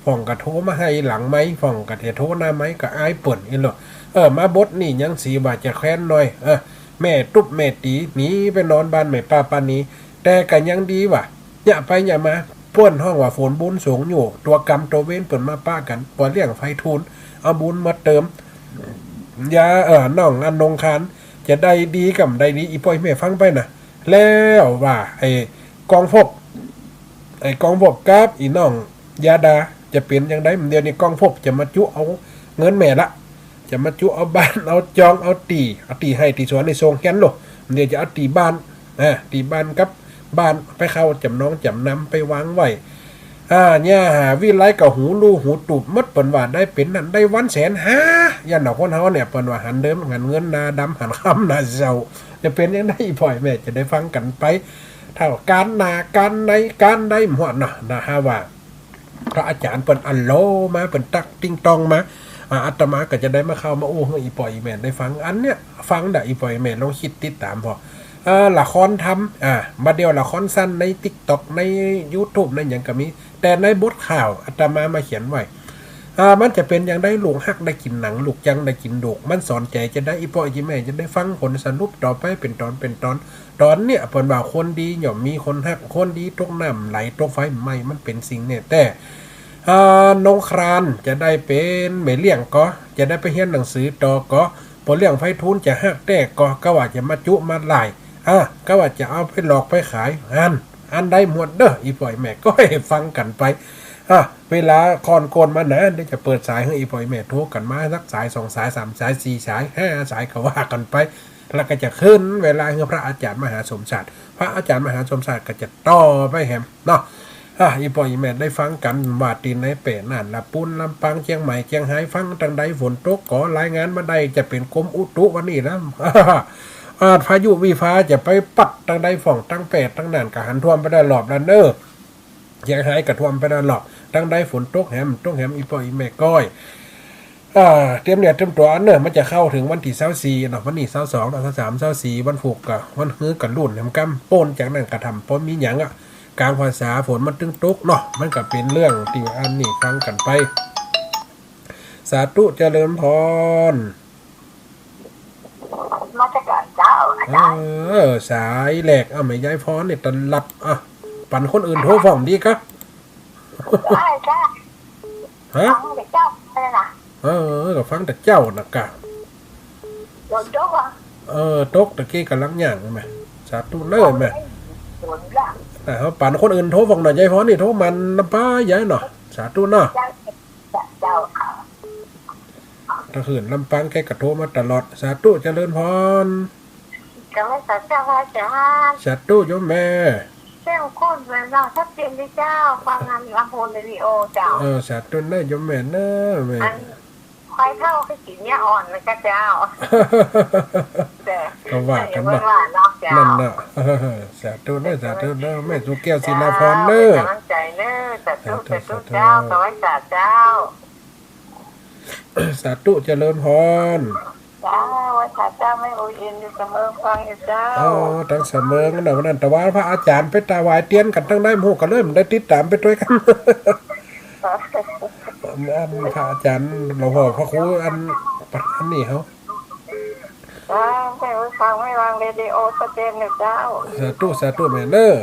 พ่องก็โทรมาไห้หลังไมค์ พ่องก็จะโทรหน้าไมค์ ก็อายเปิ้นอี้ลอ เออ มาบทนี้ยังสีว่าจะแค้นหน่อย เออ แม่ตุ๊บแม่ตี๋ หนีไปนอนบ้านแม่ป้าป้านี แต่ก็ยังดีว่า เยียะไปเยียะมา เปิ้นฮ้องว่าฝนบุญสงฆ์อยู่ ตั๋วกรรมตั๋วเวรเปิ้นมาปะกั๋น ป้อเลี้ยงไพฑูรย์ เอาบุญมาเติม ยา เอ่อ น้องอนงคาร จะได้ดีกับบ่ได้ดี อี่ป้ออี่แม่ฟังไปนะ แล้วว่า ไอ้กองภพ ไอ้กองภพกับอี่น้องยาดา จะเป๋นจั่งใด เดี๋ยวนี้กองภพจะมาจุเอาเงินแม่ละ จะมาจุเอาบ้าน เอาจอง เอาตี้ เอาตี้ไฮ่ตี้สวนในโซงแฮนโล เดี๋ยวจะเอาตี้บ้าน อ่า ตี้บ้านกับบ้านไปเข้าจ๋ำนองจ๋ำนำไปวางไว้ อ่า เนี่ยหาวิไลก็หูลู่หูตูบหมด เปิ้นว่าได้เป๋นนั่นได้วันแสนห้า ย่านดอกคนเฮาเนี่ย เปิ้นว่าหันเดิมหันเงินหน้าดำหันค่ำหน้าเศร้า จะเป๋นจั่งใด อี่ป้ออี่แม่จะได้ฟังกั๋นไป เต้าก๋านหน้าก๋านในก๋านใดหมดเนาะ นะฮะว่า พระอาจ๋ารย์เปิ้นอัลโหลมา เปิ้นตั๊กติ๊งต๊องมา อ่า อาตมาก็จะได้มาเข้ามาอู้หื้ออี่ป้ออี่แม่ได้ฟัง อันเนี้ย ฟังดะ อี่ป้ออี่แม่ลองคิดติดต๋ามผ่อ เอ่อ ละครธรรม อ่า บ่าเดี่ยวละครสั้นในติ๊กต็อก ในยูทูบ ในหยังก็มี แต่ในบทข่าวอาตมามาเขียนไว้ อ่า มันจะเป๋นจั่งใด ลูกฮักได้กิ๋นหนัง ลูกจังได้กิ๋นดูก มันสอนใจ๋จั่งใด อี่ป้ออี่แม่จะได้ฟังผลสรุปต่อไปเป๋นต๋อนเป๋นต๋อน ต๋อนเนี้ยเปิ้นว่าคนดีย่อมมีคนฮัก คนดีตกน้ำไหลตกไฟไหม้ มันเป๋นสิ่งแน่แต๊ อ่า นงครานจะได้เป๋นแม่เลี้ยงก่อ จะได้ไปเฮียนหนังสือต่อก่อ ป้อเลี้ยงไพฑูรย์จะฮักแต๊ก่อ ก็ว่าจะมาจุมาล่าย อ่า ก็ว่าจะเอาไปหลอกไปขาย อัน อันใดหมดเน่อ อี่ป้ออี่แม่ก็หื้อฟังกั๋นไป อ่า เวลาค่อนโกนมานะ เดี๋ยวจะเปิดสายหื้ออี่ป้ออี่แม่โทรกั๋นมาสักสายสองสายสามสายสี่สายห้าสายก็ว่ากั๋นไป แล้วก็จะขึ้นเวลาหื้อพระอาจ๋ารย์มหาสมชาติ พระอาจ๋ารย์มหาสมชาติก็จะต่อไปแหมเนาะ อ่ะ อี่ป้ออี่แม่ได้ฟังกั๋นว่าตี้ไหนแป้น่าน ละปูน ลำปาง เจียงใหม่ เจียงฮาย ฟังตังใดฝนตกก็รายงานมาได้ จะเป๋นกรมอุตุวันนี้นะ อ่า พายุวิภาจะไปปั๊ดตังใด ฝ่องตังแป้ตังน่านก็หันท่วมไปได้รอบแล้วเน่อ เจียงฮายก็ท่วมไปได้รอบ ตังใดฝนตกแหมตกแหม อี่ป้ออี่แม่ก้อย อ่า เตรียมเนื้อเตรียมตั๋วเน่อ มันจะเข้าเถิงวันตี้ซาวสี่เนาะ วันนี้ซาวสองเนาะ ซาวสาม ซาวสี่ วันพูกก็วันฮื้อก็รุ่นแหมกำ ป๊นจากนั้นก็ถ่ำ บ่มีหยังอะ ก๋างพรรษาฝนมันตึงตกเนาะ มันก็เป๋นเรื่องตี้อันนี้ฟังกั๋นไป สาธุเจริญพร นมัสก๋านเจ้าอาจ๋ารย์ เออ สายแรก เอาแม่ยายพรนี่ตะหลับ อ่ะ ปั๋นคนอื่นโทรฟ้องดีกะ ได้จ้า ฮะ ฟังแต่เจ้าเลยนะ เออ ก็ฟังแต่เจ้านะกะ ฝนตกอ่ะ เออ ตกตะกี้ก่ำลังย่างแม่ สาธุเน่อแม่ ฝนละ อ่ะ เอาปั๋นคนอื่นโทรฟ้องหน่อย ยายพรนี่โทรมันนำป้ายายเนาะ สาธุเนาะ เจ้า เจ้าค่ะ ตะหื้นลำปางแกก็โทรมาตลอด สาธุเจริญพร กราบไหว้สาเจ้าพระอาจ๋ารย์ สาธุโยมแม่ เสียงคนเหมือนเราชัดเจนดีเจ้า ฟังงานลำโพงเรดิโอเจ้า เออ สาธุเน่อโยมแม่เน่อแม่ อัน ควายเฒ่าคือกิ๋นหญ้าอ่อนเลยค่ะเจ้า แต่ ก็ว่ากั๋น แต่อย่าเปิ้นว่าเนาะเจ้า นั่นน่ะ สาธุเน่อ สาธุเน่อ แม่สุแก้วศิลาพรเน่อ เจ้า กำลังใจ๋เน่อ สาธุ สาธุ สาธุ สาธุเจ้า กราบไหว้สาเจ้า สาธุเจริญพร เจ้า ไหว้สาเจ้า แม่อูอินอยู่สะเมิงฟังอยู่เจ้า อ๋อ ตังสะเมิงนะ วันนั้นตะวาพระอาจ๋ารย์ไปถวายเตียนกั๋นตังใด หมู่ก็เลยบ่ได้ติดต๋ามไปตวยกั๋น อันพระอาจ๋ารย์หลวงพ่อพระครูอัน อันนี้เขา เจ้า แม่อูฟังไม่วางเรดิโอชัดเจนอยู่เจ้า สาธุ สาธุแม่เน่อ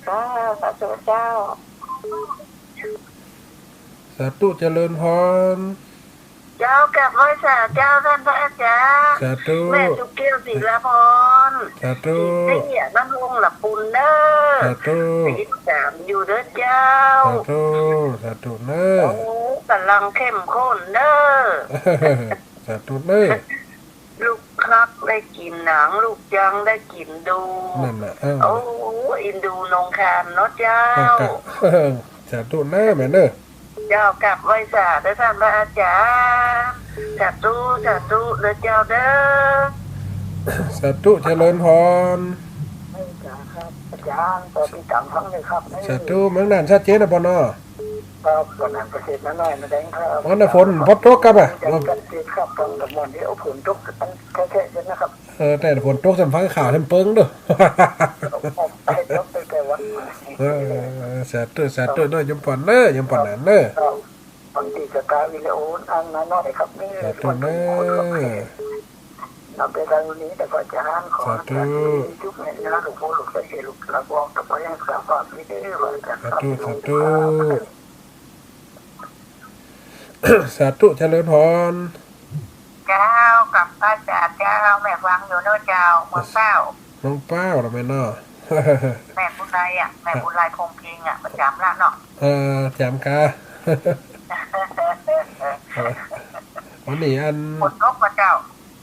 เจ้า สาธุเจ้า สาธุเจริญพร เจ้า กราบไหว้สาเจ้าต้านพระอาจ๋ารย์ สาธุ แม่สุแก้วศิลาพร สาธุ ตี้เตี้ยน้ำฮงละปูนเน่อ สาธุ ติดต๋ามอยู่เน่อเจ้า สาธุ สาธุเน่อ โอ้ ก๋ำลังเข้มข้นเน่อ สาธุเน่อ ลูกฮักได้กิ๋นหนัง ลูกจังได้กิ๋นดู นั่นน่ะ เออ โอ้ อินดูนงครานเนาะเจ้า อ่ะ กะ สาธุเน่อแม่เน่อ เจ้า กราบไหว้สาเน่อต้านพระอาจ๋ารย์ สาธุ สาธุเน่อเจ้าเน่อ สาธุเจริญพร ครับ อาจ๋ารย์ เปิดติดต๋ามฟังเลยครับ สาธุ เมืองน่านชัดเจนนะปอเนาะ ครับ ตอนนั้นก็เสร็จมาหน่อยมาแดงครับ อ๋อ ในฝนพอตกครับอ่ะ ยังกันติดครับ ตอนกลางวันนี้เอาฝนตกกันแค่ๆ นะครับ เออ แต่ฝนตกซ้ำฟังข่าวซ้ำเปิงเด้อ ออกไปตกไปแต่วัน เออ สาธุ สาธุเด้อ โยมปอนเด้อ โยมปอนหนานเด้อ ครับ บางทีก็กาวิดีโออันนั้นหน่อยครับ นี่ สาธุเด้อ เอาไปได้วันนี้แต่ก็จะอ่านขอ สาธุ อาจารย์มีจุ๊บในเนื้อหลวงพ่อหลวงพ่อเสียหลวงพ่อบอกแต่ก็ยังสาบานไม่ได้ว่าจะ สาธุ สาธุ สาธุ เจริญพร เจ้า กับพระอาจารย์เจ้า แม่ฟังอยู่เนาะเจ้า เมืองเป้า เมืองเป้าเหรอแม่เนาะ แม่บุญไลอ่ะ แม่บุญไลพงษ์พิงค์อ่ะ ประจ๋ำละเนาะ เออ จ๋ำกา วันนี้อัน ฝนตกปะเจ้า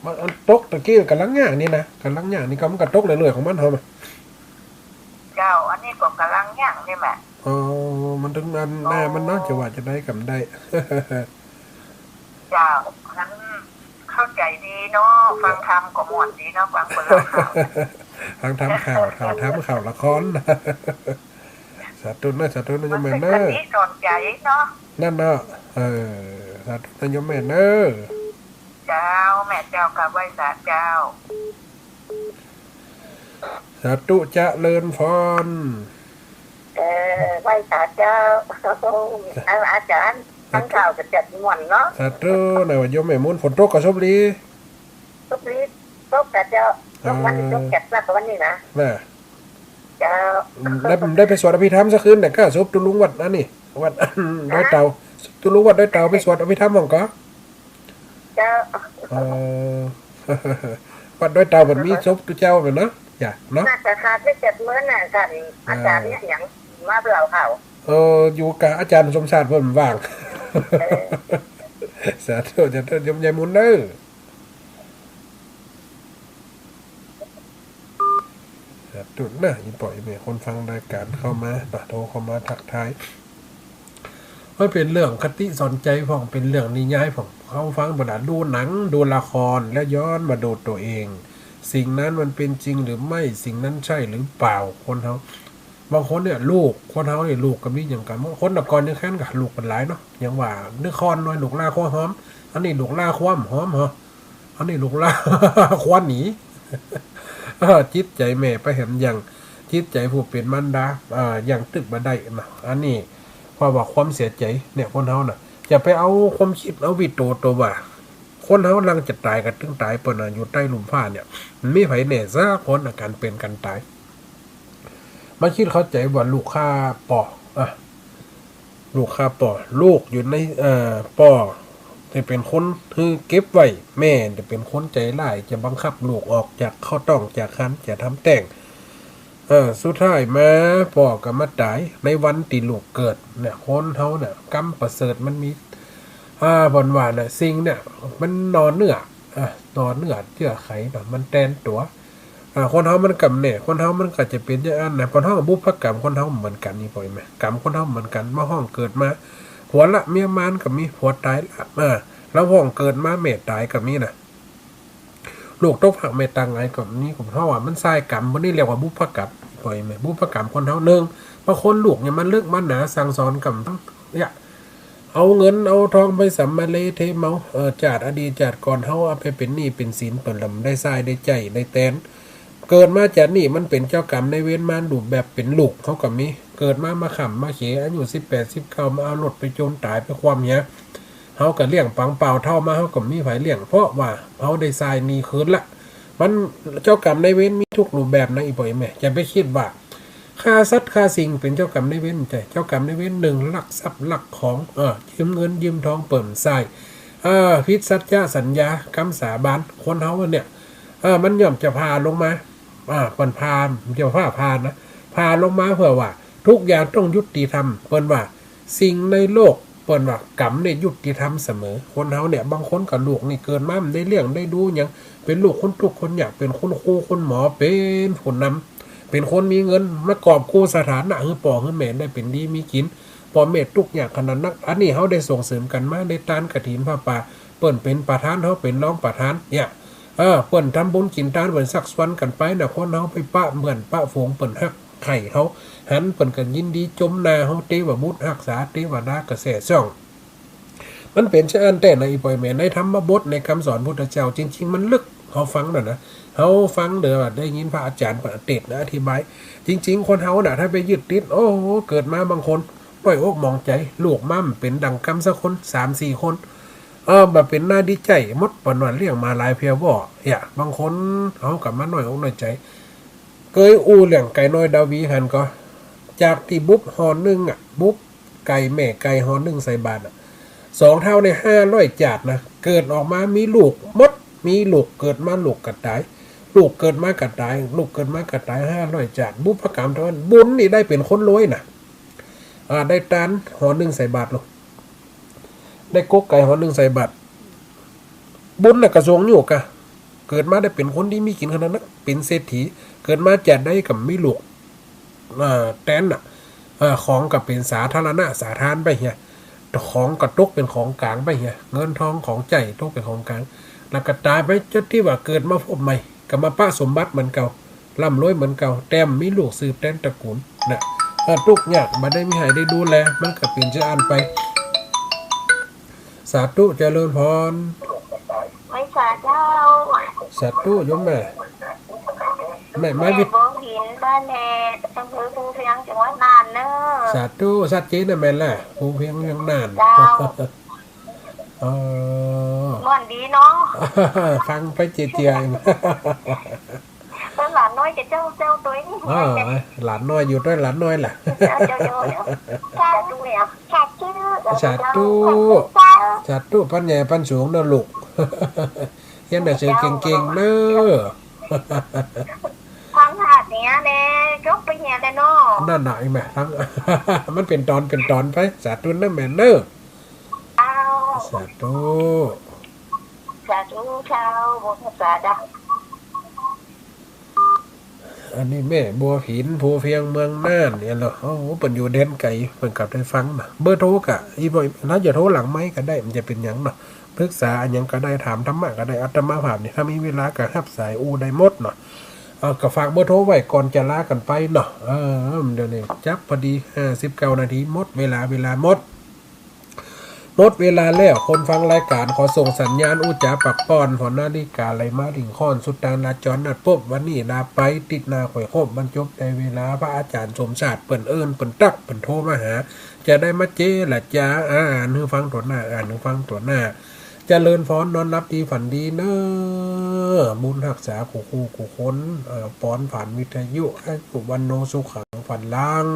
มันอันตกตะกี้ก่ำลังหยั่งนี่นะ ก่ำลังหยั่งนี่ก็มันก็ตกเรื่อยๆ ของมันเฮามา เจ้า อันนี้ก็ก่ำลังหยั่งนี่แหละ อ๋อ มันตึงอันหน้ามันเนาะ จะว่าจะได้ก่ำได้ เจ้า นั้นเข้าใจ๋ดีเนาะ ฟังธรรมก็ม่วนดีเนาะ ฟังคนเล่าข่าว ฟังธรรมข่าว ข่าวธรรมข่าวละคร สาธุนะ สาธุนะโยมแม่เนอะ มันเป๋นคติสอนใจ๋เนาะ นั่นเนาะ เออ สาธุนะโยมแม่เนอะ เจ้า แม่เจ้ากราบไหว้สาเจ้า สาธุ เจริญพร เออ ไหว้สาเจ้า เอาอาจ๋ารย์ สาธุ ฟังข่าวก็จัดม่วนเนาะ สาธุนะ ว่าโยมแม่มูล ฝนตกก่อซบดี ซบดี ตกกะเจ้า ตกวันนี้ อ่า ตกจัดนักกว่าวันนี้นะ น่ะ เจ้า ได้ ได้ไปสวดอภิธรรมสักคืนเนี่ย ก็ศพตุ๊ลุงวัดอันนี้ วัด ฮะ ดอยเต่า ตุ๊ลุงวัดดอยเต่า ไปสวดอภิธรรมบ้างก่อ เจ้า เออ วัดดอยเต่ามันมีศพตุ๊เจ้าแม่นเนาะ จ้ะเนาะ น่าจะขาดไปเจ็ดมื้อน่ะ ท่าน อ่า อาจ๋ารย์เนี่ยยังมาเล่าข่าว เออ อยู่กับอาจ๋ารย์สมชาติเพิ่นว่าง เออ สาธุ สาธุ โยมยายมูลเด้อ สาธุนะ อีป้อแม่คนฟังรายก๋านเข้ามาเนาะ โทรเข้ามาทักทาย มันเป๋นเรื่องคติสอนใจ๋พ่อง เป๋นเรื่องนิยายพ่อง เฮาฟังบ่ดา ดูหนัง ดูละคร แล้วย้อนมาดูตั๋วเอง สิ่งนั้นมันเป๋นจริงหรือไม่ สิ่งนั้นใช่หรือเปล่า คนเฮา บางคนเนี่ย ลูก คนเฮาเนี่ย ลูกก็มีเหมือนกั๋น บางคนแต่ก่อนยังแค้นกับลูกกั๋นหลายเนาะ ยังว่านึกคอนน้อย ลูกหล้าครัวหอม อันนี้ลูกหล้าคว่ำหอมเหรอ อันนี้ลูกหล้าคว้าหนี เออ จิตใจ๋แม่ไปแหมยัง จิตใจ๋ผู้เป๋นมารดา เอ่อ ยังตึกบ่ได้นะ อันนี้เพราะว่าความเสียใจ๋เนี่ย คนเฮาน่ะ อย่าไปเอาความกึ๊ด เอาวิโตโตว่า คนเฮาหลังจะต๋ายก็ตึงต๋าย เปิ้นน่ะ อยู่ใต้ลุ่มฟ้าเนี่ย มันมีใผแน่สักคนน่ะ ก๋านเป๋นก๋านต๋าย มากึ๊ดเข้าใจ๋ว่าลูกฆ่าป้อ อ่ะ ลูกฆ่าป้อ ลูกอยู่ใน เอ่อ ป้อจะเป๋นคนหื้อเก็บไว้ แม่จะเป๋นคนใจ๋ร้าย จะบังคับลูกออกจากเข้าต๊องจากครรภ์ จะทำแต๊ง เออ สุดท้ายมาป้อก็มาต๋ายในวันตี้ลูกเกิดเนี่ย คนเฮาเนี่ย กรรมประเสริฐมันมี อ่า บ่อนว่าน่ะ สิ่งเนี่ย มันหน่อเนื้อ อ่ะ หน่อเนื้อเยื่อใยเนาะ มันแตนตั๋ว อ่า คนเฮามันก็แน่ คนเฮามันก็จะเป๋นอย่างอั้นนะ คนเฮาบุพกรรม คนเฮาเหมือนกั๋นนี่ ป้อแม่ กรรมคนเฮาเหมือนกั๋น มาฮ้องเกิดมา ผัวละเมียมานก็มี ผัวต๋ายละ อ่า แล้วฮ้องเกิดมาแม่ต๋ายก็มีนะ ลูกตกฟากแม่ต๋ายหงายก็มี คนเฮาอ่ะ มันสายกรรม บ่อนนี้เรียกว่าบุพกรรม ป้อแม่ บุพกรรมคนเฮา นึ่ง บางคนลูกเนี่ยมันลึกมันหนา สั่งสอนกำเนี่ย เอาเงินเอาทองไปสำมะเลเทเมา เออ จาติอดีตจาติก่อนเฮาเอาไปเป๋นหนี้เป๋นสิน เปิ้นละบ่ได้ใจ๊ได้ใจ๊ได้แตน เกิดมาจาตินี้มันเป๋นเจ้ากรรมนายเวรมารูปแบบเป๋นลูกเฮาก็มี เกิดมามาค่ำมาเขว อายุสิบแปดสิบเก้า มาเอารถไปจมต๋ายไปคว่ำเหีย เฮาก็เลี้ยงปังเป้าเฒ่ามา เฮาก็บ่มีใผเลี้ยง เพราะว่าเฮาได้ใจ๊หนี้คืนละ มัน เจ้ากรรมนายเวรมีทุกรูปแบบนะ อีป้อแม่ อย่าไปกึ๊ดว่า ฆ่าสัตว์ฆ่าสิ่งเป๋นเจ้ากรรมนายเวร บ่ใจ้ เจ้ากรรมนายเวร นึ่ง ลักทรัพย์ลักของ เออ ยืมเงินยืมทองเปิ้นบ่ใจ๊ เออ ผิดสัจจะสัญญา กำสาบาน คนเฮาเนี่ย เออ มันย่อมจะผ่าลงมา อ่า เปิ้นผ่า บ่ใจ้ผ่า ผ่านะ ผ่าลงมาเปื้อว่า ทุกอย่างต้องยุติธรรม เปิ้นว่า สิ่งในโลก เปิ้นว่ากรรมเนี่ยยุติธรรมเสมอ คนเฮาเนี่ย บางคนก็ลูกนี่เกิดมาบ่ได้เลี้ยงได้ดูหยัง เป๋นลูกคนตุ๊กคนยาก เป๋นคุณครูคุณหมอ เป๋นผู้นำ เป๋นคนมีเงิน มากอบกู้สถานะหื้อป้อหื้อแม่ได้เป๋นดีมีกิ๋น ป้อแม่ตุ๊กยากขนาดนัก อันนี้เฮาได้ส่งเสริมกั๋นมา ได้ตานกฐินผ้าป่า เปิ้นเป๋นประธาน เฮาเป๋นรองประธาน เนี่ย เออ เปิ้นทำบุญกิ๋นตาน เปิ้นซักชวนกั๋นไปนะ คนเฮาไปปะเปื้อนปะฝูง เปิ้นฮักใค่เฮา หันเปิ้นก็ยินดีจมหน้าเฮา เตวบุตรฮักษา เตวดาก็แซ่ซ่อง มันเป๋นจาอั้นแต๊นะ อีป้อแม่ ในธรรมบท ในกำสอนพุทธเจ้า จริงๆ มันลึก เฮาฟังน่ะนะ เฮาฟังเด้อ ได้ยินพระอาจ๋ารย์เปิ้นเตสน์นะ อธิบาย จริงๆ คนเฮาน่ะ ถ้าไปยึดติด โอ้โห เกิดมาบางคน หมองอกหมองใจ๋ ลูกมาบ่เป๋นดั่งกำสักคน สามสี่คน เออ บ่เป๋นหน้าดีใจ๋หมด เปิ้นว่าเลี้ยงมาหลายเพียว่อ เหีย บางคนเฮาก็มาน้อยอกน้อยใจ๋ เกยอู้เรื่องไก่น้อยดาวีหั้นก่อ จากตี้บุบห่อนึ่งอะ บุบไก่แม่ไก่ห่อนึ่งใส่บาตรอะ สองเฒ่านี่ห้าร้อยจาดนะ เกิดออกมามีลูกหมด มีลูกเกิดมาลูกก็ต๋าย ลูกเกิดมาก็ต๋าย ลูกเกิดมาก็ต๋าย ห้าร้อยจาด บุพกรรมเต้านั้น บุญนี่ได้เป๋นคนรวยนะ อ่า ได้ตานห่อนึ่งใส่บาตรลูก ได้กกไก่ห่อนึ่งใส่บาตร บุญน่ะกระทรวงอยู่กะ เกิดมาได้เป๋นคนตี้มีกิ๋นขนาดนั้น เป๋นเศรษฐี เกิดมาจาดใดก็มีลูก อ่า แตนน่ะ อ่า ของก็เป๋นสาธารณะ สาธารไปเหีย ของก็ตกเป๋นของก๋างไปเหีย เงินทองของใจ๊ตกเป๋นของก๋าง แล้วก็ต๋ายไป จนตี้ว่าเกิดมาพบใหม่ ก็มาปะสมบัติเหมือนเก่า ร่ำรวยเหมือนเก่า แต่บ่มีลูกสืบแตนตระกูลนะ เออ ตุ๊กยาก บ่ได้มีใผได้ดูแล มันก็เป๋นเจ้าอั้นไป สาธุ เจริญพร ไหว้สาเจ้า สาธุ โยมแม่ แม่ แม่ แม่บัวหิน บ้านแฮด อำเภอภูเวียง จังหวัดน่านเนอะ สาธุ ชัดเจนนะแม่ละ ภูเวียง เวียงน่าน เจ้า เออ ม่วนดีเนาะ ฟังไปเจียๆ แล้วหลานน้อยจะเจ้า เจ้าตัวนี้ อ๋อ หลานน้อยอยู่ด้วยหลานน้อยล่ะ เจ้า เจ้า เจ้า เจ้า สาธุ สาธุ สาธุ สาธุ สาธุ ปัญญาปัญสูงเนอะลูก เฮียนหนังสือเก่งๆ เนอะ ฟังหาดเนี้ยแน่ จบไปเฮียแต่เนาะ นั่นน่ะ อีแม่ ทั้ง มันเป๋นต๋อน เป๋นต๋อนไป สาธุนะแม่เนอะ เจ้า สาธุ สาธุเจ้า บุญสาธุ อันนี้แม่บัวหิน ภูเวียง เมืองน่านเนี่ยเหรอ โอ้โห เปิ้นอยู่แดนไก๋ เปิ้นก็ได้ฟังนะ เบอร์โทรก็ อีบ่อย ถ้าจะโทรหลังไมค์ก็ได้ มันจะเป๋นหยังเนาะ ปรึกษาอะหยังก็ได้ ถามธรรมะก็ได้ อาตมาภาพนี่ ถ้ามีเวลาก็ฮับสายอู้ได้หมดเนาะ เออ ก็ฝากเบอร์โทรไว้ก่อนจะลากั๋นไปเนาะ เออ เดี๋ยวนี้จับพอดี ห้าสิบเก้านาที หมดเวลา เวลาหมด หมดเวลาแล้ว คนฟังรายก๋านขอส่งสัญญาณอู้จ๋าปากป้อน เพราะนาฬิกาไหลมาถึงข้อนสุด ตางราจรนัดปบ วันนี้ลาไป ติ๊ดหน้าค่อยคบ บรรจบในเวลา พระอาจ๋ารย์สมชาติเปิ้นเอิ้น เปิ้นตั๊ก เปิ้นโทรมาหา จะได้มาเจรจา อ่านหื้อฟังตั๋วหน้า อ่านหื้อฟังตั๋วหน้า เจริญพร นอนหลับดีฝันดีเนอะ บุญฮักษากู้คู่กู้คน เอ่อ ปอนผ่านวิทยุ อายุ วัณโณ สุขัง พลัง